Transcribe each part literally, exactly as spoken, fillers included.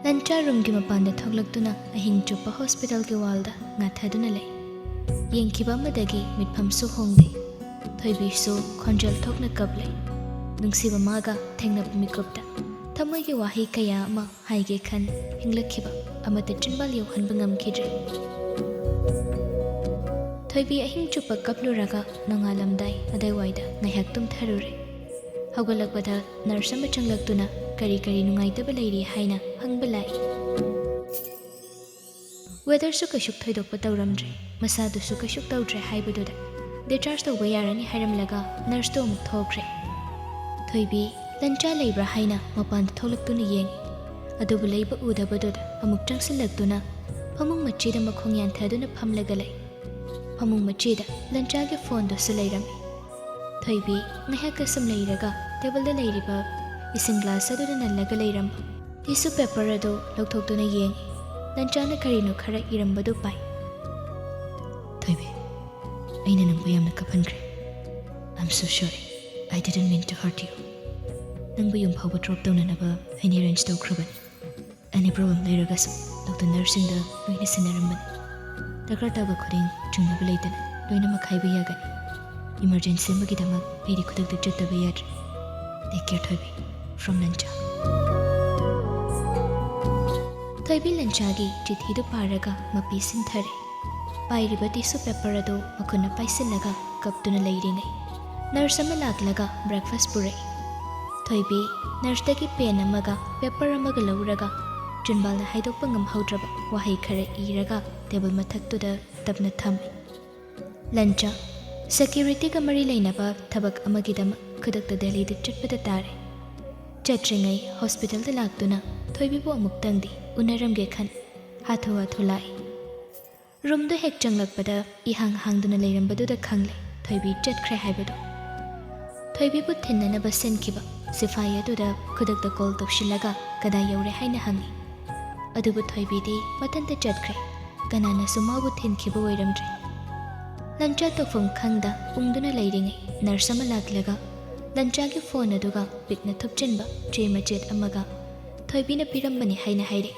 ꯂꯟꯆꯥ ꯔꯨꯝꯒꯤ ꯃꯄꯥꯟꯗ ꯊꯣꯛꯂꯛꯇꯨꯅ ꯑꯍꯤꯡ ꯆꯨꯞꯄ ꯍꯣꯁꯄꯤꯇꯥꯜꯒꯤ ꯋꯥꯜꯗ ꯉꯥꯊꯗꯨꯅ ꯂꯩ꯫ ꯌꯦꯡꯈꯤꯕ ꯑꯃꯗꯒꯤ ꯃꯤꯠꯐꯝꯁꯨ ꯍꯣꯡꯗꯦ꯫ ꯊꯣꯏꯕꯤꯁꯨ ꯈꯣꯟꯖꯦꯜ ꯊꯣꯛꯅ ꯀꯞꯂꯦ꯫ ꯅꯨꯡꯁꯤꯕ ꯃꯥꯒ ꯊꯦꯡꯅꯕ ꯃꯤꯀꯨꯞꯇ ꯊꯃꯣꯏꯒꯤ ꯋꯥꯍꯩ ꯀꯌꯥ ꯑꯃ ꯍꯥꯏꯒꯦ ꯈꯟ ꯍꯤꯡꯂꯛꯈꯤꯕ ꯑꯃꯠꯇ ꯆꯤꯟꯕꯥꯜ ꯌꯧꯍꯟꯕ ꯉꯝꯈꯤꯗ꯭ꯔꯦ꯫ ꯊꯣꯏꯕꯤ ꯑꯍꯤꯡ ꯆꯨꯞꯄ ꯀꯞꯂꯨꯔꯒ ꯅꯣꯡꯉꯥꯜꯂꯝꯗꯥꯏ ꯑꯗꯥꯏꯋꯥꯏꯗ ꯉꯥꯏꯍꯥꯛ ꯇꯨꯝꯊꯔꯨꯔꯦ꯫ ꯍꯧꯒꯠꯂꯛꯄꯗ ꯅꯔꯁ ꯑꯃ ꯆꯪꯂꯛꯇꯨꯅ ꯀꯔꯤ ꯀꯔꯤ ꯅꯨꯡꯉꯥꯏꯇꯕ ꯂꯩꯔꯤ ꯍꯥꯏꯅ ꯍꯪꯕ ꯂꯥꯛꯏ꯫ ꯋꯦꯗꯔꯁꯨ ꯀꯩꯁꯨ ꯊꯣꯏꯗꯣꯛꯄ ꯇꯧꯔꯝꯗ꯭ꯔꯦ, ꯃꯁꯥꯗꯨꯁꯨ ꯀꯩꯁꯨ ꯇꯧꯗ꯭ꯔꯦ ꯍꯥꯏꯕꯗꯨꯗ ꯗꯤꯁꯆꯥꯔꯖ ꯇꯧꯕ ꯌꯥꯔꯅꯤ ꯍꯥꯏꯔꯝꯂꯒ ꯅꯔꯁꯇꯣ ꯑꯃꯨꯛ ꯊꯣꯛꯈ꯭ꯔꯦ꯫ ꯊꯣꯏꯕꯤ ꯂꯟꯆꯥ ꯂꯩꯕ꯭ꯔꯥ ꯍꯥꯏꯅ ꯃꯄꯥꯟꯗ ꯊꯣꯛꯂꯛꯇꯨꯅ ꯌꯦꯡꯉꯤ꯫ ꯑꯗꯨꯕꯨ ꯂꯩꯕ ꯎꯗꯕꯗꯨꯗ ꯑꯃꯨꯛ ꯆꯪꯁꯤꯜꯂꯛꯇꯨꯅ ꯐꯃꯨꯡ ꯃꯆꯤꯗ ꯃꯈꯣꯡ ꯌꯥꯟꯊꯗꯨꯅ ꯐꯝꯂꯒ ꯂꯩ꯫ ꯐꯃꯨꯡ ꯃꯆꯤꯗ ꯂꯟꯆꯥꯒꯤ ꯐꯣꯟꯗꯨꯁꯨ ꯂꯩꯔꯝꯃꯤ꯫ ꯊꯣꯏꯕꯤ ꯉꯥꯏꯍꯥꯛ ꯑꯁꯨꯝ ꯂꯩꯔꯒ ꯇꯦꯕꯜꯗ ꯂꯩꯔꯤꯕ ꯏꯁꯤꯡ ꯒ꯭ꯂꯥꯁ ꯑꯗꯨꯗ ꯅꯜꯂꯒ ꯂꯩꯔꯝꯕ ꯇꯤꯁꯨ ꯄꯦꯄꯔ ꯑꯗꯨ ꯂꯧꯊꯣꯛꯇꯨꯅ ꯌꯦꯡꯉꯤ꯫ ꯂꯟꯆꯥꯅ ꯀꯔꯤꯅꯣ ꯈꯔ ꯏꯔꯝꯕꯗꯨ ꯄꯥꯏ꯫ "ꯊꯣꯏꯕꯤ, ꯑꯩꯅ ꯅꯪꯕꯨ ꯌꯥꯝꯅ ꯀꯞꯍꯟꯈ꯭ꯔꯦ꯫ I'm so sorry. I didn't mean to hurt you. ꯅꯪꯕꯨ ꯌꯨꯝ ꯐꯥꯎꯕ ꯗ꯭ꯔꯣꯞ ꯇꯧꯅꯅꯕ ꯑꯩꯅ ꯑꯦꯔꯦꯟꯖ ꯇꯧꯈ꯭ꯔꯕꯅꯤ꯫ ꯑꯦꯅꯤ ꯄ꯭ꯔꯣꯕ꯭ꯂꯦꯝ ꯂꯩꯔꯒꯁꯨ ꯗꯣꯛꯇꯔ ꯅꯔꯁꯁꯤꯡꯗ ꯂꯣꯏꯅ ꯁꯤꯟꯅꯔꯝꯕꯅꯤ꯫ ꯗꯔꯀꯥꯔ ꯇꯥꯕ ꯈꯨꯗꯤꯡ ꯆꯤꯡꯅꯕ ꯂꯩꯇꯅ ꯂꯣꯏꯅꯃꯛ ꯍꯥꯏꯕ ꯌꯥꯒꯅꯤ꯫ ꯏꯃꯔꯖꯦꯟꯁꯤ ꯑꯃꯒꯤꯗꯃꯛ ꯑꯩꯗꯤ ꯈꯨꯗꯛꯇ ꯆꯠꯇꯕ ꯌꯥꯗ꯭ꯔꯦ꯫ Take care, ꯊꯣꯏꯕꯤ꯫ From ꯂꯟꯆꯥ." ꯊꯣꯏꯕꯤ ꯂꯟꯆꯥꯒꯤ ꯆꯤꯊꯤꯗꯨ ꯄꯥꯔꯒ ꯃꯄꯤ ꯁꯤꯟꯊꯔꯦ꯫ ꯄꯥꯏꯔꯤꯕ ꯇꯤꯁꯨ ꯄꯦꯄꯔ ꯑꯗꯨ ꯃꯈꯨꯠꯅ ꯄꯥꯏꯁꯤꯜꯂꯒ ꯀꯞꯇꯨꯅ ꯂꯩꯔꯤꯉꯩ, ꯅꯔꯁ ꯑꯃ ꯂꯥꯛꯂꯒ ꯕ꯭ꯔꯦꯛꯐꯥꯁ ꯄꯨꯔꯛꯏ꯫ ꯊꯣꯏꯕꯤ ꯅꯔꯁꯇꯒꯤ ꯄꯦꯟ ꯑꯃꯒ ꯄꯦꯄꯔ ꯑꯃꯒ ꯂꯧꯔꯒ ꯆꯤꯟꯕꯥꯜꯅ ꯍꯥꯏꯗꯣꯛꯄ ꯉꯝꯍꯧꯗ꯭ꯔꯕ ꯋꯥꯍꯩ ꯈꯔ ꯏꯔꯒ ꯇꯦꯕꯜ ꯃꯊꯛꯇꯨꯗ ꯇꯞꯅ ꯊꯝꯃꯤ꯫ "ꯂꯟꯆꯥ, ꯁꯦꯀ꯭ꯌꯨꯔꯤꯇꯤꯒ ꯃꯔꯤ ꯂꯩꯅꯕ ꯊꯕꯛ ꯑꯃꯒꯤꯗꯃꯛ ꯈꯨꯗꯛꯇ ꯗꯦꯜꯂꯤꯗ ꯆꯠꯄꯗ ꯇꯥꯔꯦ꯫ ꯆꯠꯇ꯭ꯔꯤꯉꯩ ꯍꯣꯁꯄꯤꯇꯥꯜꯗ ꯂꯥꯛꯇꯨꯅ ꯊꯣꯏꯕꯤꯕꯨ ꯑꯃꯨꯛꯇꯪꯗꯤ ꯎꯅꯔꯝꯒꯦ ꯈꯟ ꯍꯥꯊꯨ ꯍꯥꯊꯨ ꯂꯥꯛꯏ꯫" ꯔꯨꯝꯗꯨ ꯍꯦꯛ ꯆꯪꯂꯛꯄꯗ ꯏꯍꯥꯡ ꯍꯥꯡꯗꯨꯅ ꯂꯩꯔꯝꯕꯗꯨꯗ ꯈꯪꯂꯦ ꯊꯣꯏꯕꯤ ꯆꯠꯈ꯭ꯔꯦ ꯍꯥꯏꯕꯗꯨ꯫ ꯊꯣꯏꯕꯤꯕꯨ ꯊꯤꯟꯅꯅꯕ ꯁꯤꯟꯈꯤꯕ ꯁꯤꯐꯥꯏ ꯑꯗꯨꯗ ꯈꯨꯗꯛꯇ ꯀꯣꯜ ꯇꯧꯁꯤꯜꯂꯒ ꯀꯗꯥꯏ ꯌꯧꯔꯦ ꯍꯥꯏꯅ ꯍꯪꯉꯤ꯫ ꯑꯗꯨꯕꯨ ꯊꯣꯏꯕꯤꯗꯤ ꯃꯊꯟꯇ ꯆꯠꯈ꯭ꯔꯦ꯫ ꯀꯅꯥꯅꯁꯨ ꯃꯥꯕꯨ ꯊꯤꯟꯈꯤꯕ ꯑꯣꯏꯔꯝꯗ꯭ꯔꯦ꯫ ꯂꯟꯆꯥ ꯇꯧꯐꯝ ꯈꯪꯗ ꯎꯪꯗꯨꯅ ꯂꯩꯔꯤꯉꯩ ꯅꯔꯁ ꯑꯃ ꯂꯥꯛꯂꯒ ꯂꯟꯆꯥꯒꯤ ꯐꯣꯟ ꯑꯗꯨꯒ ꯄꯤꯛꯅ ꯊꯨꯞꯆꯤꯟꯕ ꯆꯦ ꯃꯆꯦꯠ ꯑꯃꯒ ꯊꯣꯏꯕꯤꯅ ꯄꯤꯔꯝꯕꯅꯤ ꯍꯥꯏꯅ ꯍꯥꯏꯔꯦ꯫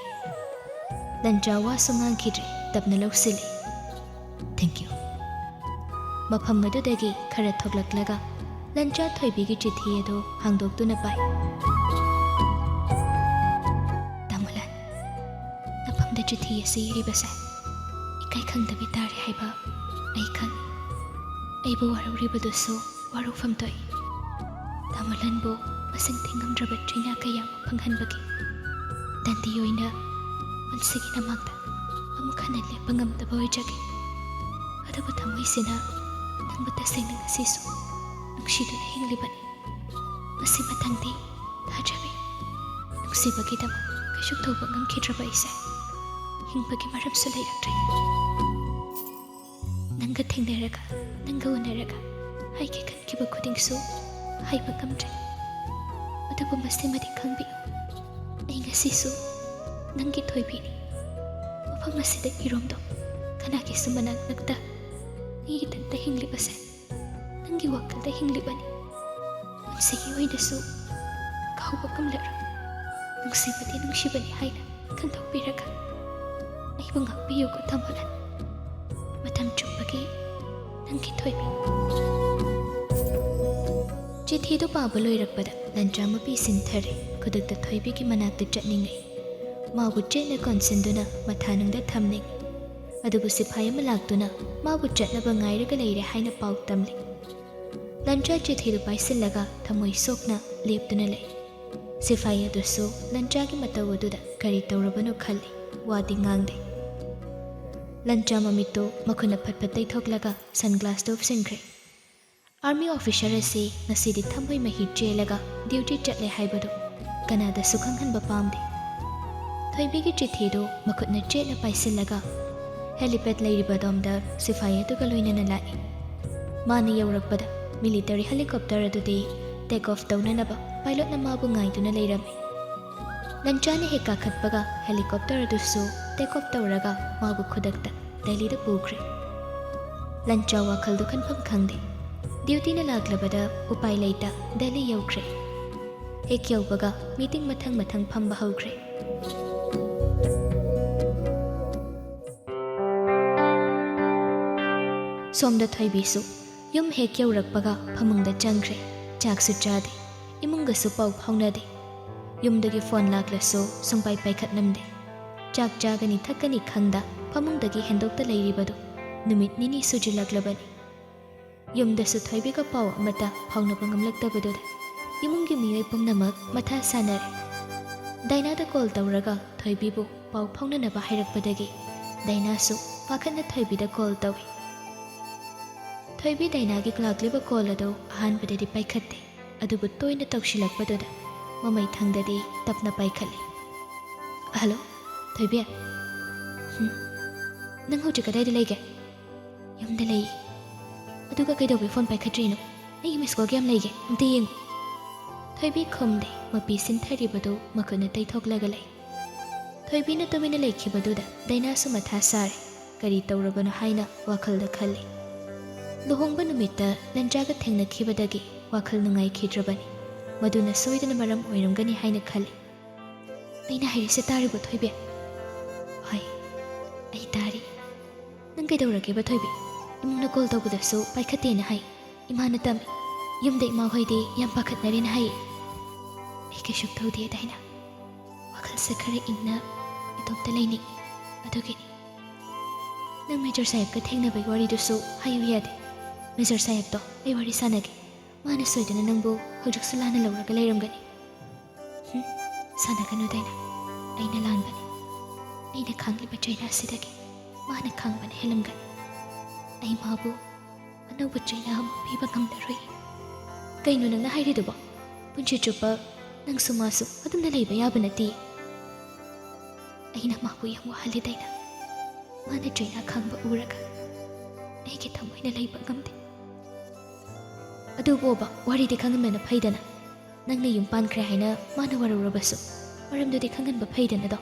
ꯂꯟꯆꯥ ꯋꯥꯁꯨ ꯉꯥꯡꯈꯤꯗ꯭ꯔꯦ, ꯇꯞꯅ ꯂꯧꯁꯤꯜꯂꯦ꯫ "Thank you꯫" ꯃꯐꯝ ꯑꯗꯨꯗꯒꯤ ꯈꯔ ꯊꯣꯛꯂꯛꯂꯒ ꯂꯟꯆꯥ ꯊꯣꯏꯕꯤꯒꯤ ꯆꯤꯊꯤ ꯑꯗꯨ ꯍꯥꯡꯗꯣꯛꯇꯨꯅ ꯄꯥꯏ꯫ "ꯇꯥꯃꯣꯂꯥꯟ, ꯅꯐꯝꯗ ꯆꯤꯊꯤ ꯑꯁꯤ ꯏꯔꯤꯕꯁꯦ ꯏꯀꯥꯏ ꯈꯪꯗꯕꯤ ꯇꯥꯔꯦ ꯍꯥꯏꯕ ꯑꯩ ꯈꯪꯏ꯫ ꯑꯩꯕꯨ ꯋꯥꯔꯧꯔꯤꯕꯗꯨꯁꯨ ꯋꯥꯔꯧꯐꯝ ꯊꯣꯛꯏ꯫ ꯇꯥꯃꯣꯂꯥꯟꯕꯨ ꯃꯁꯤꯡ ꯊꯤꯉꯝꯗ꯭ꯔꯕ ꯆꯩꯅꯥ ꯀꯌꯥ ꯑꯃ ꯐꯪꯍꯟꯕꯒꯤ ꯗꯟꯗꯤ ꯑꯣꯏꯅ ꯄꯨꯟꯁꯤꯒꯤ ꯅꯃꯥꯡꯗ ꯑꯃꯨꯛ ꯍꯟꯅ ꯂꯦꯞꯄ ꯉꯝꯗꯕ ꯑꯣꯏꯖꯒꯦ꯫ ꯑꯗꯨꯕꯨ ꯊꯃꯣꯏꯁꯤꯅ ꯅꯪꯕꯨ ꯇꯁꯦꯡꯅ ꯉꯁꯤꯁꯨ ꯅꯨꯡꯁꯤꯗꯨꯅ ꯍꯤꯡꯂꯤꯕꯅꯤ꯫ ꯃꯁꯤ ꯃꯊꯪꯗꯤ ꯊꯥꯖꯕꯤ꯫ ꯅꯨꯡꯁꯤꯕꯒꯤꯗꯃꯛ ꯀꯩꯁꯨ ꯇꯧꯕ ꯉꯝꯈꯤꯗ꯭ꯔꯕ ꯑꯩꯁꯦ ꯍꯤꯡꯕꯒꯤ ꯃꯔꯝꯁꯨ ꯂꯩꯔꯛꯇ꯭ꯔꯦ꯫ ꯅꯪꯒ ꯊꯦꯡꯅꯔꯒ, ꯅꯪꯒ ꯎꯅꯔꯒ ꯍꯥꯏꯒꯦ ꯈꯟꯈꯤꯕ ꯈꯨꯗꯤꯡꯁꯨ ꯍꯥꯏꯕ ꯉꯝꯗ꯭ꯔꯦ꯫ ꯑꯗꯨꯕꯨ ꯃꯁꯤꯃꯗꯤ ꯈꯪꯕꯤꯌꯨ, ꯑꯩ ꯉꯁꯤꯁꯨ ꯅꯪꯒꯤ ꯊꯣꯏꯕꯤꯅꯤ꯫ ꯃꯐꯝ ꯑꯁꯤꯗ ꯏꯔꯣꯝꯗꯣꯝ ꯀꯅꯥꯒꯤꯁꯨ ꯃꯅꯥꯛ ꯅꯛꯇ ꯑꯩ ꯏꯊꯟꯇ ꯍꯤꯡꯂꯤꯕꯁꯦ ꯅꯪꯒꯤ ꯋꯥꯈꯜꯗ ꯍꯤꯡꯂꯤꯕꯅꯤ꯫ ꯄꯨꯟꯁꯤꯒꯤ ꯑꯣꯏꯅꯁꯨ ꯀꯥꯎꯕ ꯉꯝꯂꯔꯣꯏ꯫ ꯅꯨꯡꯁꯤꯕꯗꯤ ꯅꯨꯡꯁꯤꯕꯅꯤ ꯍꯥꯏꯅ ꯈꯟꯗꯣꯛꯄꯤꯔꯒ ꯑꯩꯕꯨ ꯉꯥꯛꯄꯤꯌꯨꯀꯣ ꯇꯥꯃꯣꯂꯥꯟ꯫ ꯃꯇꯝ ꯆꯨꯞꯄꯒꯤ ꯅꯪꯒꯤ ꯊꯣꯏꯕꯤ꯫" ꯆꯤꯊꯤꯗꯨ ꯄꯥꯕ ꯂꯣꯏꯔꯛꯄꯗ ꯂꯟꯆꯥ ꯃꯄꯤ ꯁꯤꯟꯊꯔꯦ꯫ ꯈꯨꯗꯛꯇ ꯊꯣꯏꯕꯤꯒꯤ ꯃꯅꯥꯛꯇ ꯆꯠꯅꯤꯡꯉꯤ꯫ ꯃꯥꯕꯨ ꯆꯦꯠꯅ ꯀꯣꯟꯁꯤꯟꯗꯨꯅ ꯃꯊꯥꯅꯨꯡꯗ ꯊꯝꯅꯤꯡꯉꯤ꯫ ꯑꯗꯨꯕꯨ ꯁꯤꯐꯥꯏ ꯑꯃ ꯂꯥꯛꯇꯨꯅ ꯃꯥꯕꯨ ꯆꯠꯅꯕ ꯉꯥꯏꯔꯒ ꯂꯩꯔꯦ ꯍꯥꯏꯅ ꯄꯥꯎ ꯇꯝꯂꯤ꯫ ꯂꯟꯆꯥ ꯆꯤꯊꯤꯗꯨ ꯄꯥꯏꯁꯤꯜꯂꯒ ꯊꯃꯣꯏ ꯁꯣꯛꯅ ꯂꯦꯞꯇꯨꯅ ꯂꯩ꯫ ꯁꯤꯐꯥꯏ ꯑꯗꯨꯁꯨ ꯂꯟꯆꯥꯒꯤ ꯃꯇꯧ ꯑꯗꯨꯗ ꯀꯔꯤ ꯇꯧꯔꯕꯅꯣ ꯈꯜꯂꯤ, ꯋꯥꯗꯤ ꯉꯥꯡꯗꯦ꯫ ꯂꯟꯆꯥ ꯃꯃꯤꯠꯇꯨ ꯃꯈꯨꯠꯅ ꯐꯠ ꯐꯠ ꯇꯩꯊꯣꯛꯂꯒ ꯁꯟꯒ꯭ꯂꯥꯁꯇꯨ ꯎꯞꯁꯤꯟꯈ꯭ꯔꯦ꯫ ꯑꯥꯔꯃꯤ ꯑꯣꯐꯤꯁꯥꯔ ꯑꯁꯤ ꯉꯁꯤꯗꯤ ꯊꯃꯣꯏ ꯃꯍꯤ ꯆꯦꯜꯂꯒ ꯗ꯭ꯌꯨꯇꯤ ꯆꯠꯂꯦ ꯍꯥꯏꯕꯗꯨ ꯀꯅꯥꯗꯁꯨ ꯈꯪꯍꯟꯕ ꯄꯥꯝꯗꯦ꯫ ꯊꯣꯏꯕꯤꯒꯤ ꯆꯤꯊꯤꯗꯨ ꯃꯈꯨꯠꯅ ꯆꯦꯠꯅ ꯄꯥꯏꯁꯤꯜꯂꯒ ꯍꯦꯂꯤꯄꯦꯗ ꯂꯩꯔꯤꯕ ꯑꯗꯣꯝꯗ ꯁꯤꯐꯥꯏ ꯑꯗꯨꯒ ꯂꯣꯏꯅꯅ ꯂꯥꯛꯏ꯫ ꯃꯥꯅ ꯌꯧꯔꯛꯄꯗ ꯃꯤꯂꯤꯇꯔꯤ ꯍꯦꯂꯤꯀꯣꯞꯇꯔ ꯑꯗꯨꯗꯤ ꯇꯦꯛ ꯑꯣꯐ ꯇꯧꯅꯅꯕ ꯄꯥꯏꯂꯣꯠꯅ ꯃꯥꯕꯨ ꯉꯥꯏꯗꯨꯅ ꯂꯩꯔꯝꯃꯤ꯫ ꯂꯟꯆꯥꯅ ꯍꯦꯛ ꯀꯥꯈꯠꯄꯒ ꯍꯦꯂꯤꯀꯣꯞꯇꯔ ꯑꯗꯨꯁꯨ ꯇꯦꯛ ꯑꯣꯐ ꯇꯧꯔꯒ ꯃꯥꯕꯨ ꯈꯨꯗꯛꯇ ꯗꯦꯜꯂꯤꯗ ꯄꯨꯈ꯭ꯔꯦ꯫ ꯂꯟꯆꯥ ꯋꯥꯈꯜꯗꯨ ꯈꯟꯐꯝ ꯈꯪꯗꯦ꯫ ꯗ꯭ꯌꯨꯇꯤꯅ ꯂꯥꯛꯂꯕꯗ ꯎꯄꯥꯏ ꯂꯩꯇ ꯗꯦꯜꯂꯤ ꯌꯧꯈ꯭ꯔꯦ꯫ ꯍꯦꯛ ꯌꯧꯕꯒ ꯃꯤꯇꯤꯡ ꯃꯊꯪ ꯃꯊꯪ ꯐꯝꯕ ꯍꯧꯈ꯭ꯔꯦ꯫ ꯁꯣꯝꯗ ꯊꯣꯏꯕꯤꯁꯨ ꯌꯨꯝ ꯍꯦꯛ ꯌꯧꯔꯛꯄꯒ ꯐꯃꯨꯡꯗ ꯆꯪꯈ꯭ꯔꯦ꯫ ꯆꯥꯛꯁꯨ ꯆꯥꯗꯦ, ꯏꯃꯨꯡꯒꯁꯨ ꯄꯥꯎ ꯐꯥꯎꯅꯗꯦ꯫ ꯌꯨꯝꯗꯒꯤ ꯐꯣꯟ ꯂꯥꯛꯂꯁꯨ ꯁꯨꯡꯄꯥꯏ ꯄꯥꯏꯈꯠꯂꯝꯗꯦ꯫ ꯆꯥꯛ ꯆꯥꯒꯅꯤ ꯊꯛꯀꯅꯤ ꯈꯪꯗ ꯐꯃꯨꯡꯗꯒꯤ ꯍꯦꯟꯗꯣꯛꯇ ꯂꯩꯔꯤꯕꯗꯨ ꯅꯨꯃꯤꯠ ꯅꯤꯅꯤ ꯁꯨꯖꯤꯜꯂꯛꯂꯕꯅꯤ꯫ ꯌꯨꯝꯗꯁꯨ ꯊꯣꯏꯕꯤꯒ ꯄꯥꯎ ꯑꯃꯠꯇ ꯐꯥꯎꯅꯕ ꯉꯝꯂꯛꯇꯕꯗꯨꯗ ꯏꯃꯨꯡꯒꯤ ꯃꯤꯑꯣꯏ ꯄꯨꯝꯅꯃꯛ ꯃꯊꯥ ꯁꯥꯅꯔꯦ꯫ ꯗꯥꯏꯅꯥꯗ ꯀꯣꯜ ꯇꯧꯔꯒ ꯊꯣꯏꯕꯤꯕꯨ ꯄꯥꯎ ꯐꯥꯎꯅꯅꯕ ꯍꯥꯏꯔꯛꯄꯗꯒꯤ ꯗꯥꯏꯅꯥꯁꯨ ꯄꯥꯈꯠꯅ ꯊꯣꯏꯕꯤꯗ ꯀꯣꯜ ꯇꯧꯏ꯫ ꯊꯣꯏꯕꯤ ꯗꯥꯏꯅꯥꯒꯤ ꯂꯥꯛꯂꯤꯕ ꯀꯣꯜ ꯑꯗꯨ ꯑꯍꯥꯟꯕꯗꯗꯤ ꯄꯥꯏꯈꯠꯇꯦ, ꯑꯗꯨꯕꯨ ꯇꯣꯏꯅ ꯇꯧꯁꯤꯜꯂꯛꯄꯗꯨꯗ ꯃꯃꯩ ꯊꯪꯗꯗꯤ ꯇꯞꯅ ꯄꯥꯏꯈꯠꯂꯤ꯫ "ꯍꯜꯂꯣ, ꯊꯣꯏꯕꯤ?" "ꯍꯨꯝ, ꯅꯪ ꯍꯧꯖꯤꯛ ꯀꯗꯥꯏꯗ ꯂꯩꯒꯦ?" "ꯌꯨꯝꯗ ꯂꯩ꯫" "ꯑꯗꯨꯒ ꯀꯩꯗꯧꯕꯩ ꯐꯣꯟ ꯄꯥꯏꯈꯠꯇ꯭ꯔꯤꯅꯣ? ꯑꯩꯒꯤ ꯃꯤꯁ ꯀꯣꯜ ꯀꯌꯥꯝ ꯂꯩꯒꯦ, ꯑꯝꯇ ꯌꯦꯡꯉꯨ꯫" ꯊꯣꯏꯕꯤ ꯈꯨꯝꯗꯦ, ꯃꯄꯤ ꯁꯤꯟꯊꯔꯤꯕꯗꯨ ꯃꯈꯨꯠꯅ ꯇꯩꯊꯣꯛꯂꯒ ꯂꯩ꯫ ꯊꯣꯏꯕꯤꯅ ꯇꯨꯃꯤꯟꯅ ꯂꯩꯈꯤꯕꯗꯨꯗ ꯗꯥꯏꯅꯥꯁꯨ ꯃꯊꯥ ꯁꯥꯔꯦ꯫ ꯀꯔꯤ ꯇꯧꯔꯕꯅꯣ ꯍꯥꯏꯅ ꯋꯥꯈꯜꯗ ꯈꯜꯂꯤ꯫ ꯂꯨꯍꯣꯡꯕ ꯅꯨꯃꯤꯠꯇ ꯂꯟꯖꯥꯒ ꯊꯦꯡꯅꯈꯤꯕꯗꯒꯤ ꯋꯥꯈꯜ ꯅꯨꯡꯉꯥꯏꯈꯤꯗ꯭ꯔꯕꯅꯤ꯫ ꯃꯗꯨꯅ ꯁꯣꯏꯗꯅ ꯃꯔꯝ ꯑꯣꯏꯔꯝꯒꯅꯤ ꯍꯥꯏꯅ ꯈꯜꯂꯤ꯫ "ꯑꯩꯅ ꯍꯥꯏꯔꯤꯁꯦ ꯇꯥꯔꯤꯕꯣ, ꯊꯣꯏꯕꯤ?" "ꯍꯣꯏ, ꯑꯩ ꯇꯥꯔꯤ꯫" "ꯅꯪ ꯀꯩꯗꯧꯔꯒꯦꯕ, ꯊꯣꯏꯕꯤ? ꯏꯃꯨꯡꯅ ꯀꯣꯜ ꯇꯧꯕꯗꯁꯨ ꯄꯥꯏꯈꯠꯇꯦꯅ ꯍꯥꯏ꯫ ꯏꯃꯥꯅ ꯇꯝꯃꯤ꯫ ꯌꯨꯝꯗ ꯏꯃꯥ ꯍꯣꯏꯗꯤ ꯌꯥꯝ ꯄꯥꯈꯠꯅꯔꯦꯅ ꯍꯥꯏ꯫" "ꯑꯩ ꯀꯩꯁꯨ ꯇꯧꯗꯦ, ꯗꯥꯏꯅꯥ꯫ ꯋꯥꯈꯜꯁꯦ ꯈꯔ ꯏꯪꯅ ꯏꯇꯣꯝꯇ ꯂꯩꯅꯤꯡꯉꯤ, ꯑꯗꯨꯒꯤꯅꯤ꯫" "ꯅꯪ ꯃꯦꯖꯔ ꯁꯥꯍꯦꯕꯀ ꯊꯦꯡꯅꯕꯒꯤ ꯋꯥꯔꯤꯗꯨꯁꯨ ꯍꯥꯏꯌꯨ ꯌꯥꯗꯦ꯫ ꯃꯦꯖꯔ ꯁꯥꯍꯦꯕꯇꯣ ꯑꯩ ꯋꯥꯔꯤ ꯁꯥꯟꯅꯒꯦ꯫ ꯃꯥꯅ ꯁꯣꯏꯗꯅ ꯅꯪꯕꯨ ꯍꯧꯖꯤꯛꯁꯨ ꯂꯥꯟꯅ ꯂꯧꯔꯒ ꯂꯩꯔꯝꯒꯅꯤ꯫" "ꯍꯨꯝ, ꯁꯥꯟꯅꯒꯅꯨ, ꯗꯥꯏꯅꯥ꯫ ꯑꯩꯅ ꯂꯥꯟꯕꯅꯤ꯫ ꯑꯩꯅ ꯈꯥꯡꯂꯤꯕ ꯆꯩꯅꯥꯁꯤꯗꯒꯤ ꯃꯥꯅ ꯈꯥꯡꯕꯅ ꯍꯦꯜꯂꯝꯒꯅꯤ꯫ ꯑꯩ ꯃꯥꯕꯨ ꯑꯅꯧꯕ ꯆꯩꯅꯥ ꯑꯃ ꯄꯤꯕ ꯉꯝꯂꯔꯣꯏ꯫" "ꯀꯩꯅꯣ ꯅꯪꯅ ꯍꯥꯏꯔꯤꯗꯨꯕꯣ? ꯄꯨꯟꯁꯤ ꯆꯨꯞꯄ ꯅꯪꯁꯨ ꯃꯥꯁꯨ ꯑꯗꯨꯝꯅ ꯂꯩꯕ ꯌꯥꯕ ꯅꯠꯇꯦ꯫" "ꯑꯩꯅ ꯃꯥꯕꯨ ꯌꯥꯝ ꯋꯥꯍꯜꯂꯤ, ꯗꯥꯏꯅꯥ꯫ ꯃꯥꯅ ꯆꯩꯅꯥ ꯈꯥꯡꯕ ꯎꯔꯒ ꯑꯩꯒꯤ ꯊꯃꯣꯏꯅ ꯂꯩꯕ ꯉꯝꯗꯦ꯫" "ꯑꯗꯨꯕꯣꯕ, ꯋꯥꯔꯤꯗꯤ ꯈꯪꯍꯟꯕꯅ ꯐꯩꯗꯅ꯫ ꯅꯪꯅ ꯌꯨꯝ ꯄꯥꯟꯈ꯭ꯔꯦ ꯍꯥꯏꯅ ꯃꯥꯅ ꯋꯥꯔꯧꯔꯕꯁꯨ ꯃꯔꯝꯗꯨꯗꯤ ꯈꯪꯍꯟꯕ ꯐꯩꯗꯅꯗꯣ꯫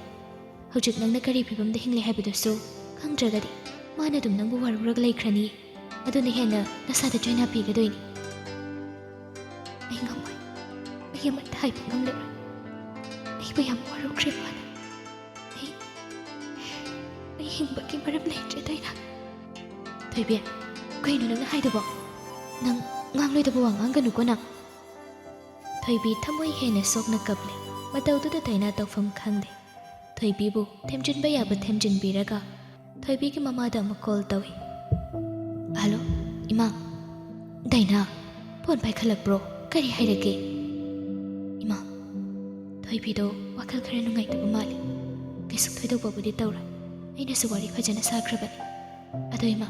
ꯍꯧꯖꯤꯛ ꯅꯪꯅ ꯀꯔꯤ ꯐꯤꯕꯝꯗ ꯍꯤꯡꯂꯤ ꯍꯥꯏꯕꯗꯨꯁꯨ ꯈꯪꯗ꯭ꯔꯒꯗꯤ ꯃꯥꯅ ꯑꯗꯨꯝ ꯅꯪꯕꯨ ꯋꯥꯔꯧꯔꯒ ꯂꯩꯈ꯭ꯔꯅꯤ꯫ ꯑꯗꯨꯅ ꯍꯦꯟꯅ ꯅꯁꯥꯗ ꯆꯩꯅꯥ ꯄꯤꯒꯗꯣꯏꯅꯤ꯫" "ꯑꯩ ꯉꯝꯃꯣꯏ꯫ ꯑꯩ ꯑꯃꯠꯇ ꯍꯥꯏꯕ ꯉꯝꯂꯔꯣꯏ꯫ ꯑꯩꯕꯨ ꯌꯥꯝ ꯋꯥꯔꯧꯈ꯭ꯔꯦ ꯃꯥꯅ꯫ ꯑꯩ ꯑꯩ ꯍꯤꯡꯕꯒꯤ ꯃꯔꯝ ꯂꯩꯇ꯭ꯔꯦ ꯗꯥꯏꯅꯥ꯫ ꯊꯣꯏꯕꯤ, ꯀꯩꯅꯣ ꯅꯪꯅ ꯍꯥꯏꯗꯨꯕꯣ? ꯅꯪ ꯉꯥꯡꯂꯣꯏꯗꯕ ꯋꯥ ꯉꯥꯡꯒꯅꯨꯀꯣ ꯅꯪ꯫ ꯊꯣꯏꯕꯤ ꯊꯃꯣꯏ ꯍꯦꯟꯅ ꯁꯣꯛꯅ ꯀꯞꯂꯦ꯫ ꯃꯇꯧꯗꯨꯗ ꯗꯥꯏꯅꯥ ꯇꯧꯐꯝ ꯈꯪꯗꯦ꯫ ꯊꯣꯏꯕꯤꯕꯨ ꯊꯦꯝꯖꯤꯟꯕ ꯌꯥꯕ ꯊꯦꯝꯖꯤꯟꯕꯤꯔꯒ ꯊꯣꯏꯕꯤꯒꯤ ꯃꯃꯥꯗ ꯑꯃꯨꯛ ꯀꯣꯜ ꯇꯧꯏ꯫ "ꯍꯜꯂꯣ, ꯏꯃꯥ꯫ ꯗꯥꯏꯅꯥ, ꯐꯣꯟ ꯄꯥꯏꯈꯠꯂꯛꯄ꯭ꯔꯣ? ꯀꯔꯤ ꯍꯥꯏꯔꯒꯦ?" "ꯏꯃꯥ, ꯊꯣꯏꯕꯤꯗꯣ ꯋꯥꯈꯜ ꯈꯔ ꯅꯨꯡꯉꯥꯏꯇꯕ ꯃꯥꯜꯂꯤ꯫ ꯀꯩꯁꯨ ꯊꯣꯏꯗꯣꯛꯄꯕꯨꯗꯤ ꯇꯧꯔꯣꯏ꯫ ꯑꯩꯅꯁꯨ ꯋꯥꯔꯤ ꯐꯖꯅ ꯁꯥꯈ꯭ꯔꯕꯅꯤ꯫ ꯑꯗꯣ ꯏꯃꯥ,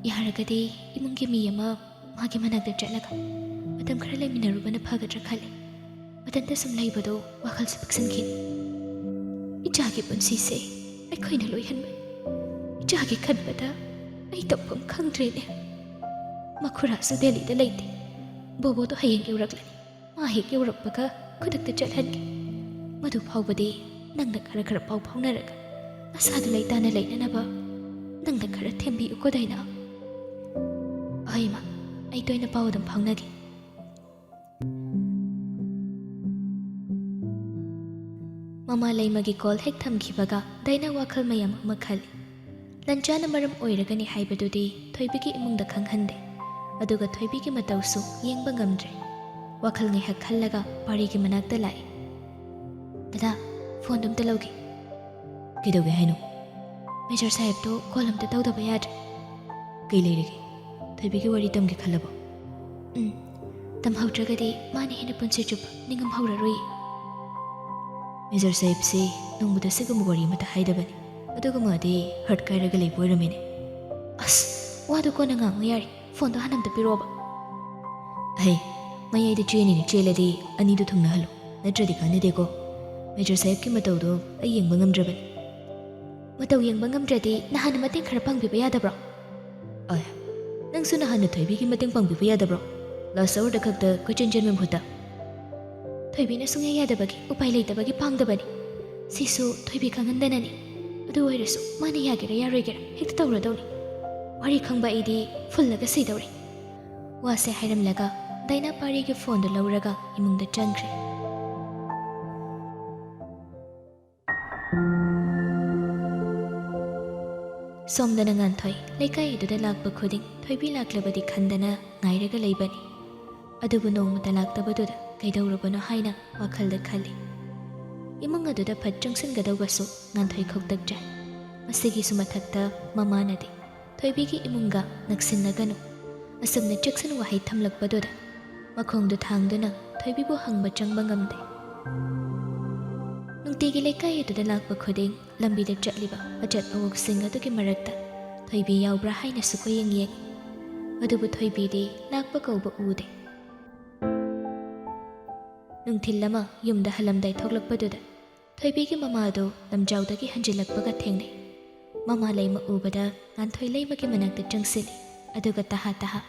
ꯌꯥꯔꯒꯗꯤ ꯏꯃꯨꯡꯒꯤ ꯃꯤ ꯑꯃ ꯃꯥꯒꯤ ꯃꯅꯥꯛꯇ ꯆꯠꯂꯒ ꯃꯇꯝ ꯈꯔ ꯂꯩꯃꯤꯟꯅꯔꯨꯕꯅ ꯐꯒꯗ꯭ꯔꯥ ꯈꯜꯂꯤ꯫ ꯃꯊꯟꯇ ꯁꯨꯝ ꯂꯩꯕꯗꯣ ꯋꯥꯈꯜꯁꯨ ꯄꯤꯛꯁꯤꯟꯈꯤꯅꯤ꯫ ꯏꯆꯥꯒꯤ ꯄꯨꯟꯁꯤꯁꯦ ꯑꯩꯈꯣꯏꯅ ꯂꯣꯏꯍꯟꯕꯅꯤ꯫ ꯏꯆꯥꯒꯤ ꯈꯟꯕꯗ ꯑꯩ ꯇꯧꯐꯝ ꯈꯪꯗ꯭ꯔꯦꯅꯦ꯫ ꯃꯈꯨꯔꯥꯁꯨ ꯗꯦꯜꯂꯤꯗ ꯂꯩꯇꯦ꯫ ꯕꯣꯕꯣꯗꯣ ꯍꯌꯦꯡ ꯌꯧꯔꯛꯂꯅꯤ꯫ ꯃꯥ ꯍꯦꯛ ꯌꯧꯔꯛꯄꯒ ꯈꯨꯗꯛꯇ ꯆꯠꯍꯟꯒꯦ꯫ ꯃꯗꯨ ꯐꯥꯎꯕꯗꯤ ꯅꯪꯅ ꯈꯔ ꯈꯔ ꯄꯥꯎ ꯐꯥꯎꯅꯔꯒ ꯅꯁꯥꯗꯨ ꯂꯩꯇꯥꯅ ꯂꯩꯅꯅꯕ ꯅꯪꯅ ꯈꯔ ꯊꯦꯝꯕꯤꯌꯨꯀꯣ ꯗꯥꯏꯅꯥ꯫" "ꯍꯣꯏ ꯏꯃꯥ, ꯑꯩ ꯇꯣꯏꯅ ꯄꯥꯎ ꯑꯗꯨꯝ ꯐꯥꯎꯅꯒꯦ꯫" ꯃꯃꯥ ꯂꯩꯃꯒꯤ ꯀꯣꯜ ꯍꯦꯛ ꯊꯝꯈꯤꯕꯒ ꯗꯥꯏꯅꯥ ꯋꯥꯈꯜ ꯃꯌꯥꯝ ꯑꯃ ꯈꯜꯂꯤ꯫ ꯂꯟꯆꯥꯅ ꯃꯔꯝ ꯑꯣꯏꯔꯒꯅꯤ ꯍꯥꯏꯕꯗꯨꯗꯤ ꯊꯣꯏꯕꯤꯒꯤ ꯏꯃꯨꯡꯗ ꯈꯪꯍꯟꯗꯦ꯫ ꯑꯗꯨꯒ ꯊꯣꯏꯕꯤꯒꯤ ꯃꯇꯧꯁꯨ ꯌꯦꯡꯕ ꯉꯝꯗ꯭ꯔꯦ꯫ ꯋꯥꯈꯜ ꯉꯥꯏꯍꯥꯛ ꯈꯜꯂꯒ ꯄꯥꯔꯤꯒꯤ ꯃꯅꯥꯛꯇ ꯂꯥꯛꯏ꯫ "ꯗꯗꯥ, ꯐꯣꯟꯗꯣ ꯑꯝꯇ ꯂꯧꯒꯦ꯫" "ꯀꯩꯗꯧꯒꯦ ꯍꯥꯏꯅꯣ?" "ꯃꯦꯖꯔ ꯁꯥꯍꯦꯕꯇꯣ ꯀꯣꯜ ꯑꯝꯇ ꯇꯧꯗꯕ ꯌꯥꯗ꯭ꯔꯦ꯫" "ꯀꯩ ꯂꯩꯔꯒꯦ? ꯊꯣꯏꯕꯤꯒꯤ ꯋꯥꯔꯤ ꯇꯝꯒꯦ ꯈꯜꯂꯕꯣ?" "ꯎꯝ, ꯇꯝꯍꯧꯗ꯭ꯔꯒꯗꯤ ꯃꯥꯅ ꯍꯦꯟꯅ ꯄꯨꯟꯁꯤ ꯆꯨꯞꯄ ꯅꯤꯡꯉꯝꯍꯧꯔꯔꯣꯏ꯫" "ꯃꯦꯖꯔ ꯁꯥꯍꯦꯕꯁꯦ ꯅꯣꯡꯃꯗ ꯁꯤꯒꯨꯝꯕ ꯋꯥꯔꯤ ꯑꯃꯠꯇ ꯍꯥꯏꯗꯕꯅꯤ꯫ ꯑꯗꯨꯒ ꯃꯥꯗꯤ ꯍꯔꯠ ꯀꯥꯏꯔꯒ ꯂꯩꯕ ꯑꯣꯏꯔꯝꯃꯦꯅꯦ꯫" "ꯑꯁ, ꯋꯥꯗꯣ ꯀꯣꯟꯅ ꯉꯥꯡꯉꯣ ꯌꯥꯔꯦ, ꯐꯣꯟꯗꯣ ꯍꯥꯟꯅ ꯑꯝꯇ ꯄꯤꯔꯛꯑꯣꯕ꯫" "ꯑꯍꯩ, ꯃꯌꯥꯏꯗ ꯆꯦꯟꯅꯤꯅ ꯆꯦꯜꯂꯗꯤ ꯑꯅꯤꯗꯨ ꯊꯨꯡꯅꯍꯜꯂꯨ, ꯅꯠꯇ꯭ꯔꯗꯤ ꯀꯥꯟꯅꯗꯦꯀꯣ꯫ ꯃꯦꯖꯔ ꯁꯥꯍꯦꯕꯀꯤ ꯃꯇꯧꯗꯣ ꯑꯩ ꯌꯦꯡꯕ ꯉꯝꯗ꯭ꯔꯕꯅꯤ꯫" "ꯃꯇꯧ ꯌꯦꯡꯕ ꯉꯝꯗ꯭ꯔꯗꯤ ꯅꯍꯥꯟꯅ ꯃꯇꯦꯡ ꯈꯔ ꯄꯥꯡꯕꯤꯕ ꯌꯥꯗꯕ꯭ꯔꯣ?" "ꯑꯦ, ꯅꯪꯁꯨ ꯅꯍꯥꯟꯅ ꯊꯣꯏꯕꯤꯒꯤ ꯃꯇꯦꯡ ꯄꯥꯡꯕꯤꯕ ꯌꯥꯗꯕ꯭ꯔꯣ? ꯂꯥꯁ ꯑꯋꯥꯔꯗ ꯈꯛꯇ ꯀꯣꯏꯆꯦꯟ ꯆꯦꯟꯕ ꯃꯍꯨꯠꯇ꯫" "ꯊꯣꯏꯕꯤꯅ ꯁꯨꯡꯌꯥ ꯌꯥꯗꯕꯒꯤ ꯎꯄꯥꯏ ꯂꯩꯇꯕꯒꯤ ꯄꯥꯡꯗꯕꯅꯤ꯫ ꯁꯤꯁꯨ ꯊꯣꯏꯕꯤ ꯈꯪꯍꯟꯗꯅꯅꯤ꯫ ꯑꯗꯨ ꯑꯣꯏꯔꯁꯨ ꯃꯥꯅ ꯌꯥꯒꯦꯔꯥ ꯌꯥꯔꯣꯏꯒꯦꯔꯥ ꯍꯦꯛꯇ ꯇꯧꯔꯗꯧꯅꯤ꯫ ꯋꯥꯔꯤ ꯈꯪꯕ ꯑꯩꯗꯤ ꯐꯨꯜꯂꯒ ꯁꯤꯗꯧꯔꯦ꯫" ꯋꯥꯁꯦ ꯍꯥꯏꯔꯝꯂꯒ ꯗꯥꯏꯅꯥ ꯄꯥꯔꯤꯒꯤ ꯐꯣꯟꯗꯨ ꯂꯧꯔꯒ ꯏꯃꯨꯡꯗ ꯆꯪꯈ꯭ꯔꯦ꯫ ꯁꯣꯝꯗꯅ ꯉꯥꯟꯊꯣꯏ ꯂꯩꯀꯥꯏ ꯑꯗꯨꯗ ꯂꯥꯛꯄ ꯈꯨꯗꯤꯡ ꯊꯣꯏꯕꯤ ꯂꯥꯛꯂꯕꯗꯤ ꯈꯟꯗꯅ ꯉꯥꯏꯔꯒ ꯂꯩꯕꯅꯤ꯫ ꯑꯗꯨꯕꯨ ꯅꯣꯡꯃꯇ ꯂꯥꯛꯇꯕꯗꯨꯗ ꯀꯩꯗꯧꯔꯕꯅꯣ ꯍꯥꯏꯅ ꯋꯥꯈꯜꯗ ꯈꯜꯂꯤ꯫ ꯏꯃꯨꯡ ꯑꯗꯨꯗ ꯐꯠ ꯆꯪꯁꯤꯟꯒꯗꯧꯕꯁꯨ ꯉꯥꯟꯊꯣꯏ ꯈꯧꯇꯛꯇ꯭ꯔꯦ꯫ ꯃꯁꯤꯒꯤꯁꯨ ꯃꯊꯛꯇ ꯃꯃꯥꯅꯗꯤ ꯊꯣꯏꯕꯤꯒꯤ ꯏꯃꯨꯡꯒ ꯅꯛꯁꯤꯟꯅꯒꯅꯨ, ꯑꯁꯨꯝꯅ ꯆꯦꯛꯁꯤꯟ ꯋꯥꯍꯩ ꯊꯝꯂꯛꯄꯗꯨꯗ ꯃꯈꯣꯡꯗꯨ ꯊꯥꯡꯗꯨꯅ ꯊꯣꯏꯕꯤꯕꯨ ꯍꯪꯕ ꯆꯪꯕ ꯉꯝꯗꯦ꯫ ꯅꯨꯡꯇꯤꯒꯤ ꯂꯩꯀꯥꯏ ꯑꯗꯨꯗ ꯂꯥꯛꯄ ꯈꯨꯗꯤꯡ ꯂꯝꯕꯤꯗ ꯆꯠꯂꯤꯕ ꯑꯆꯠ ꯑꯋꯣꯛꯁꯤꯡ ꯑꯗꯨꯒꯤ ꯃꯔꯛꯇ ꯊꯣꯏꯕꯤ ꯌꯥꯎꯕ꯭ꯔꯥ ꯍꯥꯏꯅꯁꯨ ꯀꯣꯏꯌꯦꯡ ꯌꯦꯡꯉꯤ꯫ ꯑꯗꯨꯕꯨ ꯊꯣꯏꯕꯤꯗꯤ ꯂꯥꯛꯄ ꯀꯧꯕ ꯎꯗꯦ꯫ ꯅꯨꯡꯊꯤꯜ ꯑꯃ ꯌꯨꯝꯗ ꯍꯜꯂꯝꯗꯥꯏ ꯊꯣꯛꯂꯛꯄꯗꯨꯗ ꯊꯣꯏꯕꯤꯒꯤ ꯃꯃꯥꯗꯨ ꯂꯝꯖꯥꯎꯗꯒꯤ ꯍꯟꯖꯤꯜꯂꯛꯄꯒ ꯊꯦꯡꯅꯩ꯫ ꯃꯃꯥ ꯂꯩꯃ ꯎꯕꯗ ꯉꯥꯟꯊꯣꯏ ꯂꯩꯃꯒꯤ ꯃꯅꯥꯛꯇ ꯆꯪꯁꯤꯜꯂꯤ, ꯑꯗꯨꯒ ꯇꯍꯥ ꯇꯍꯥ,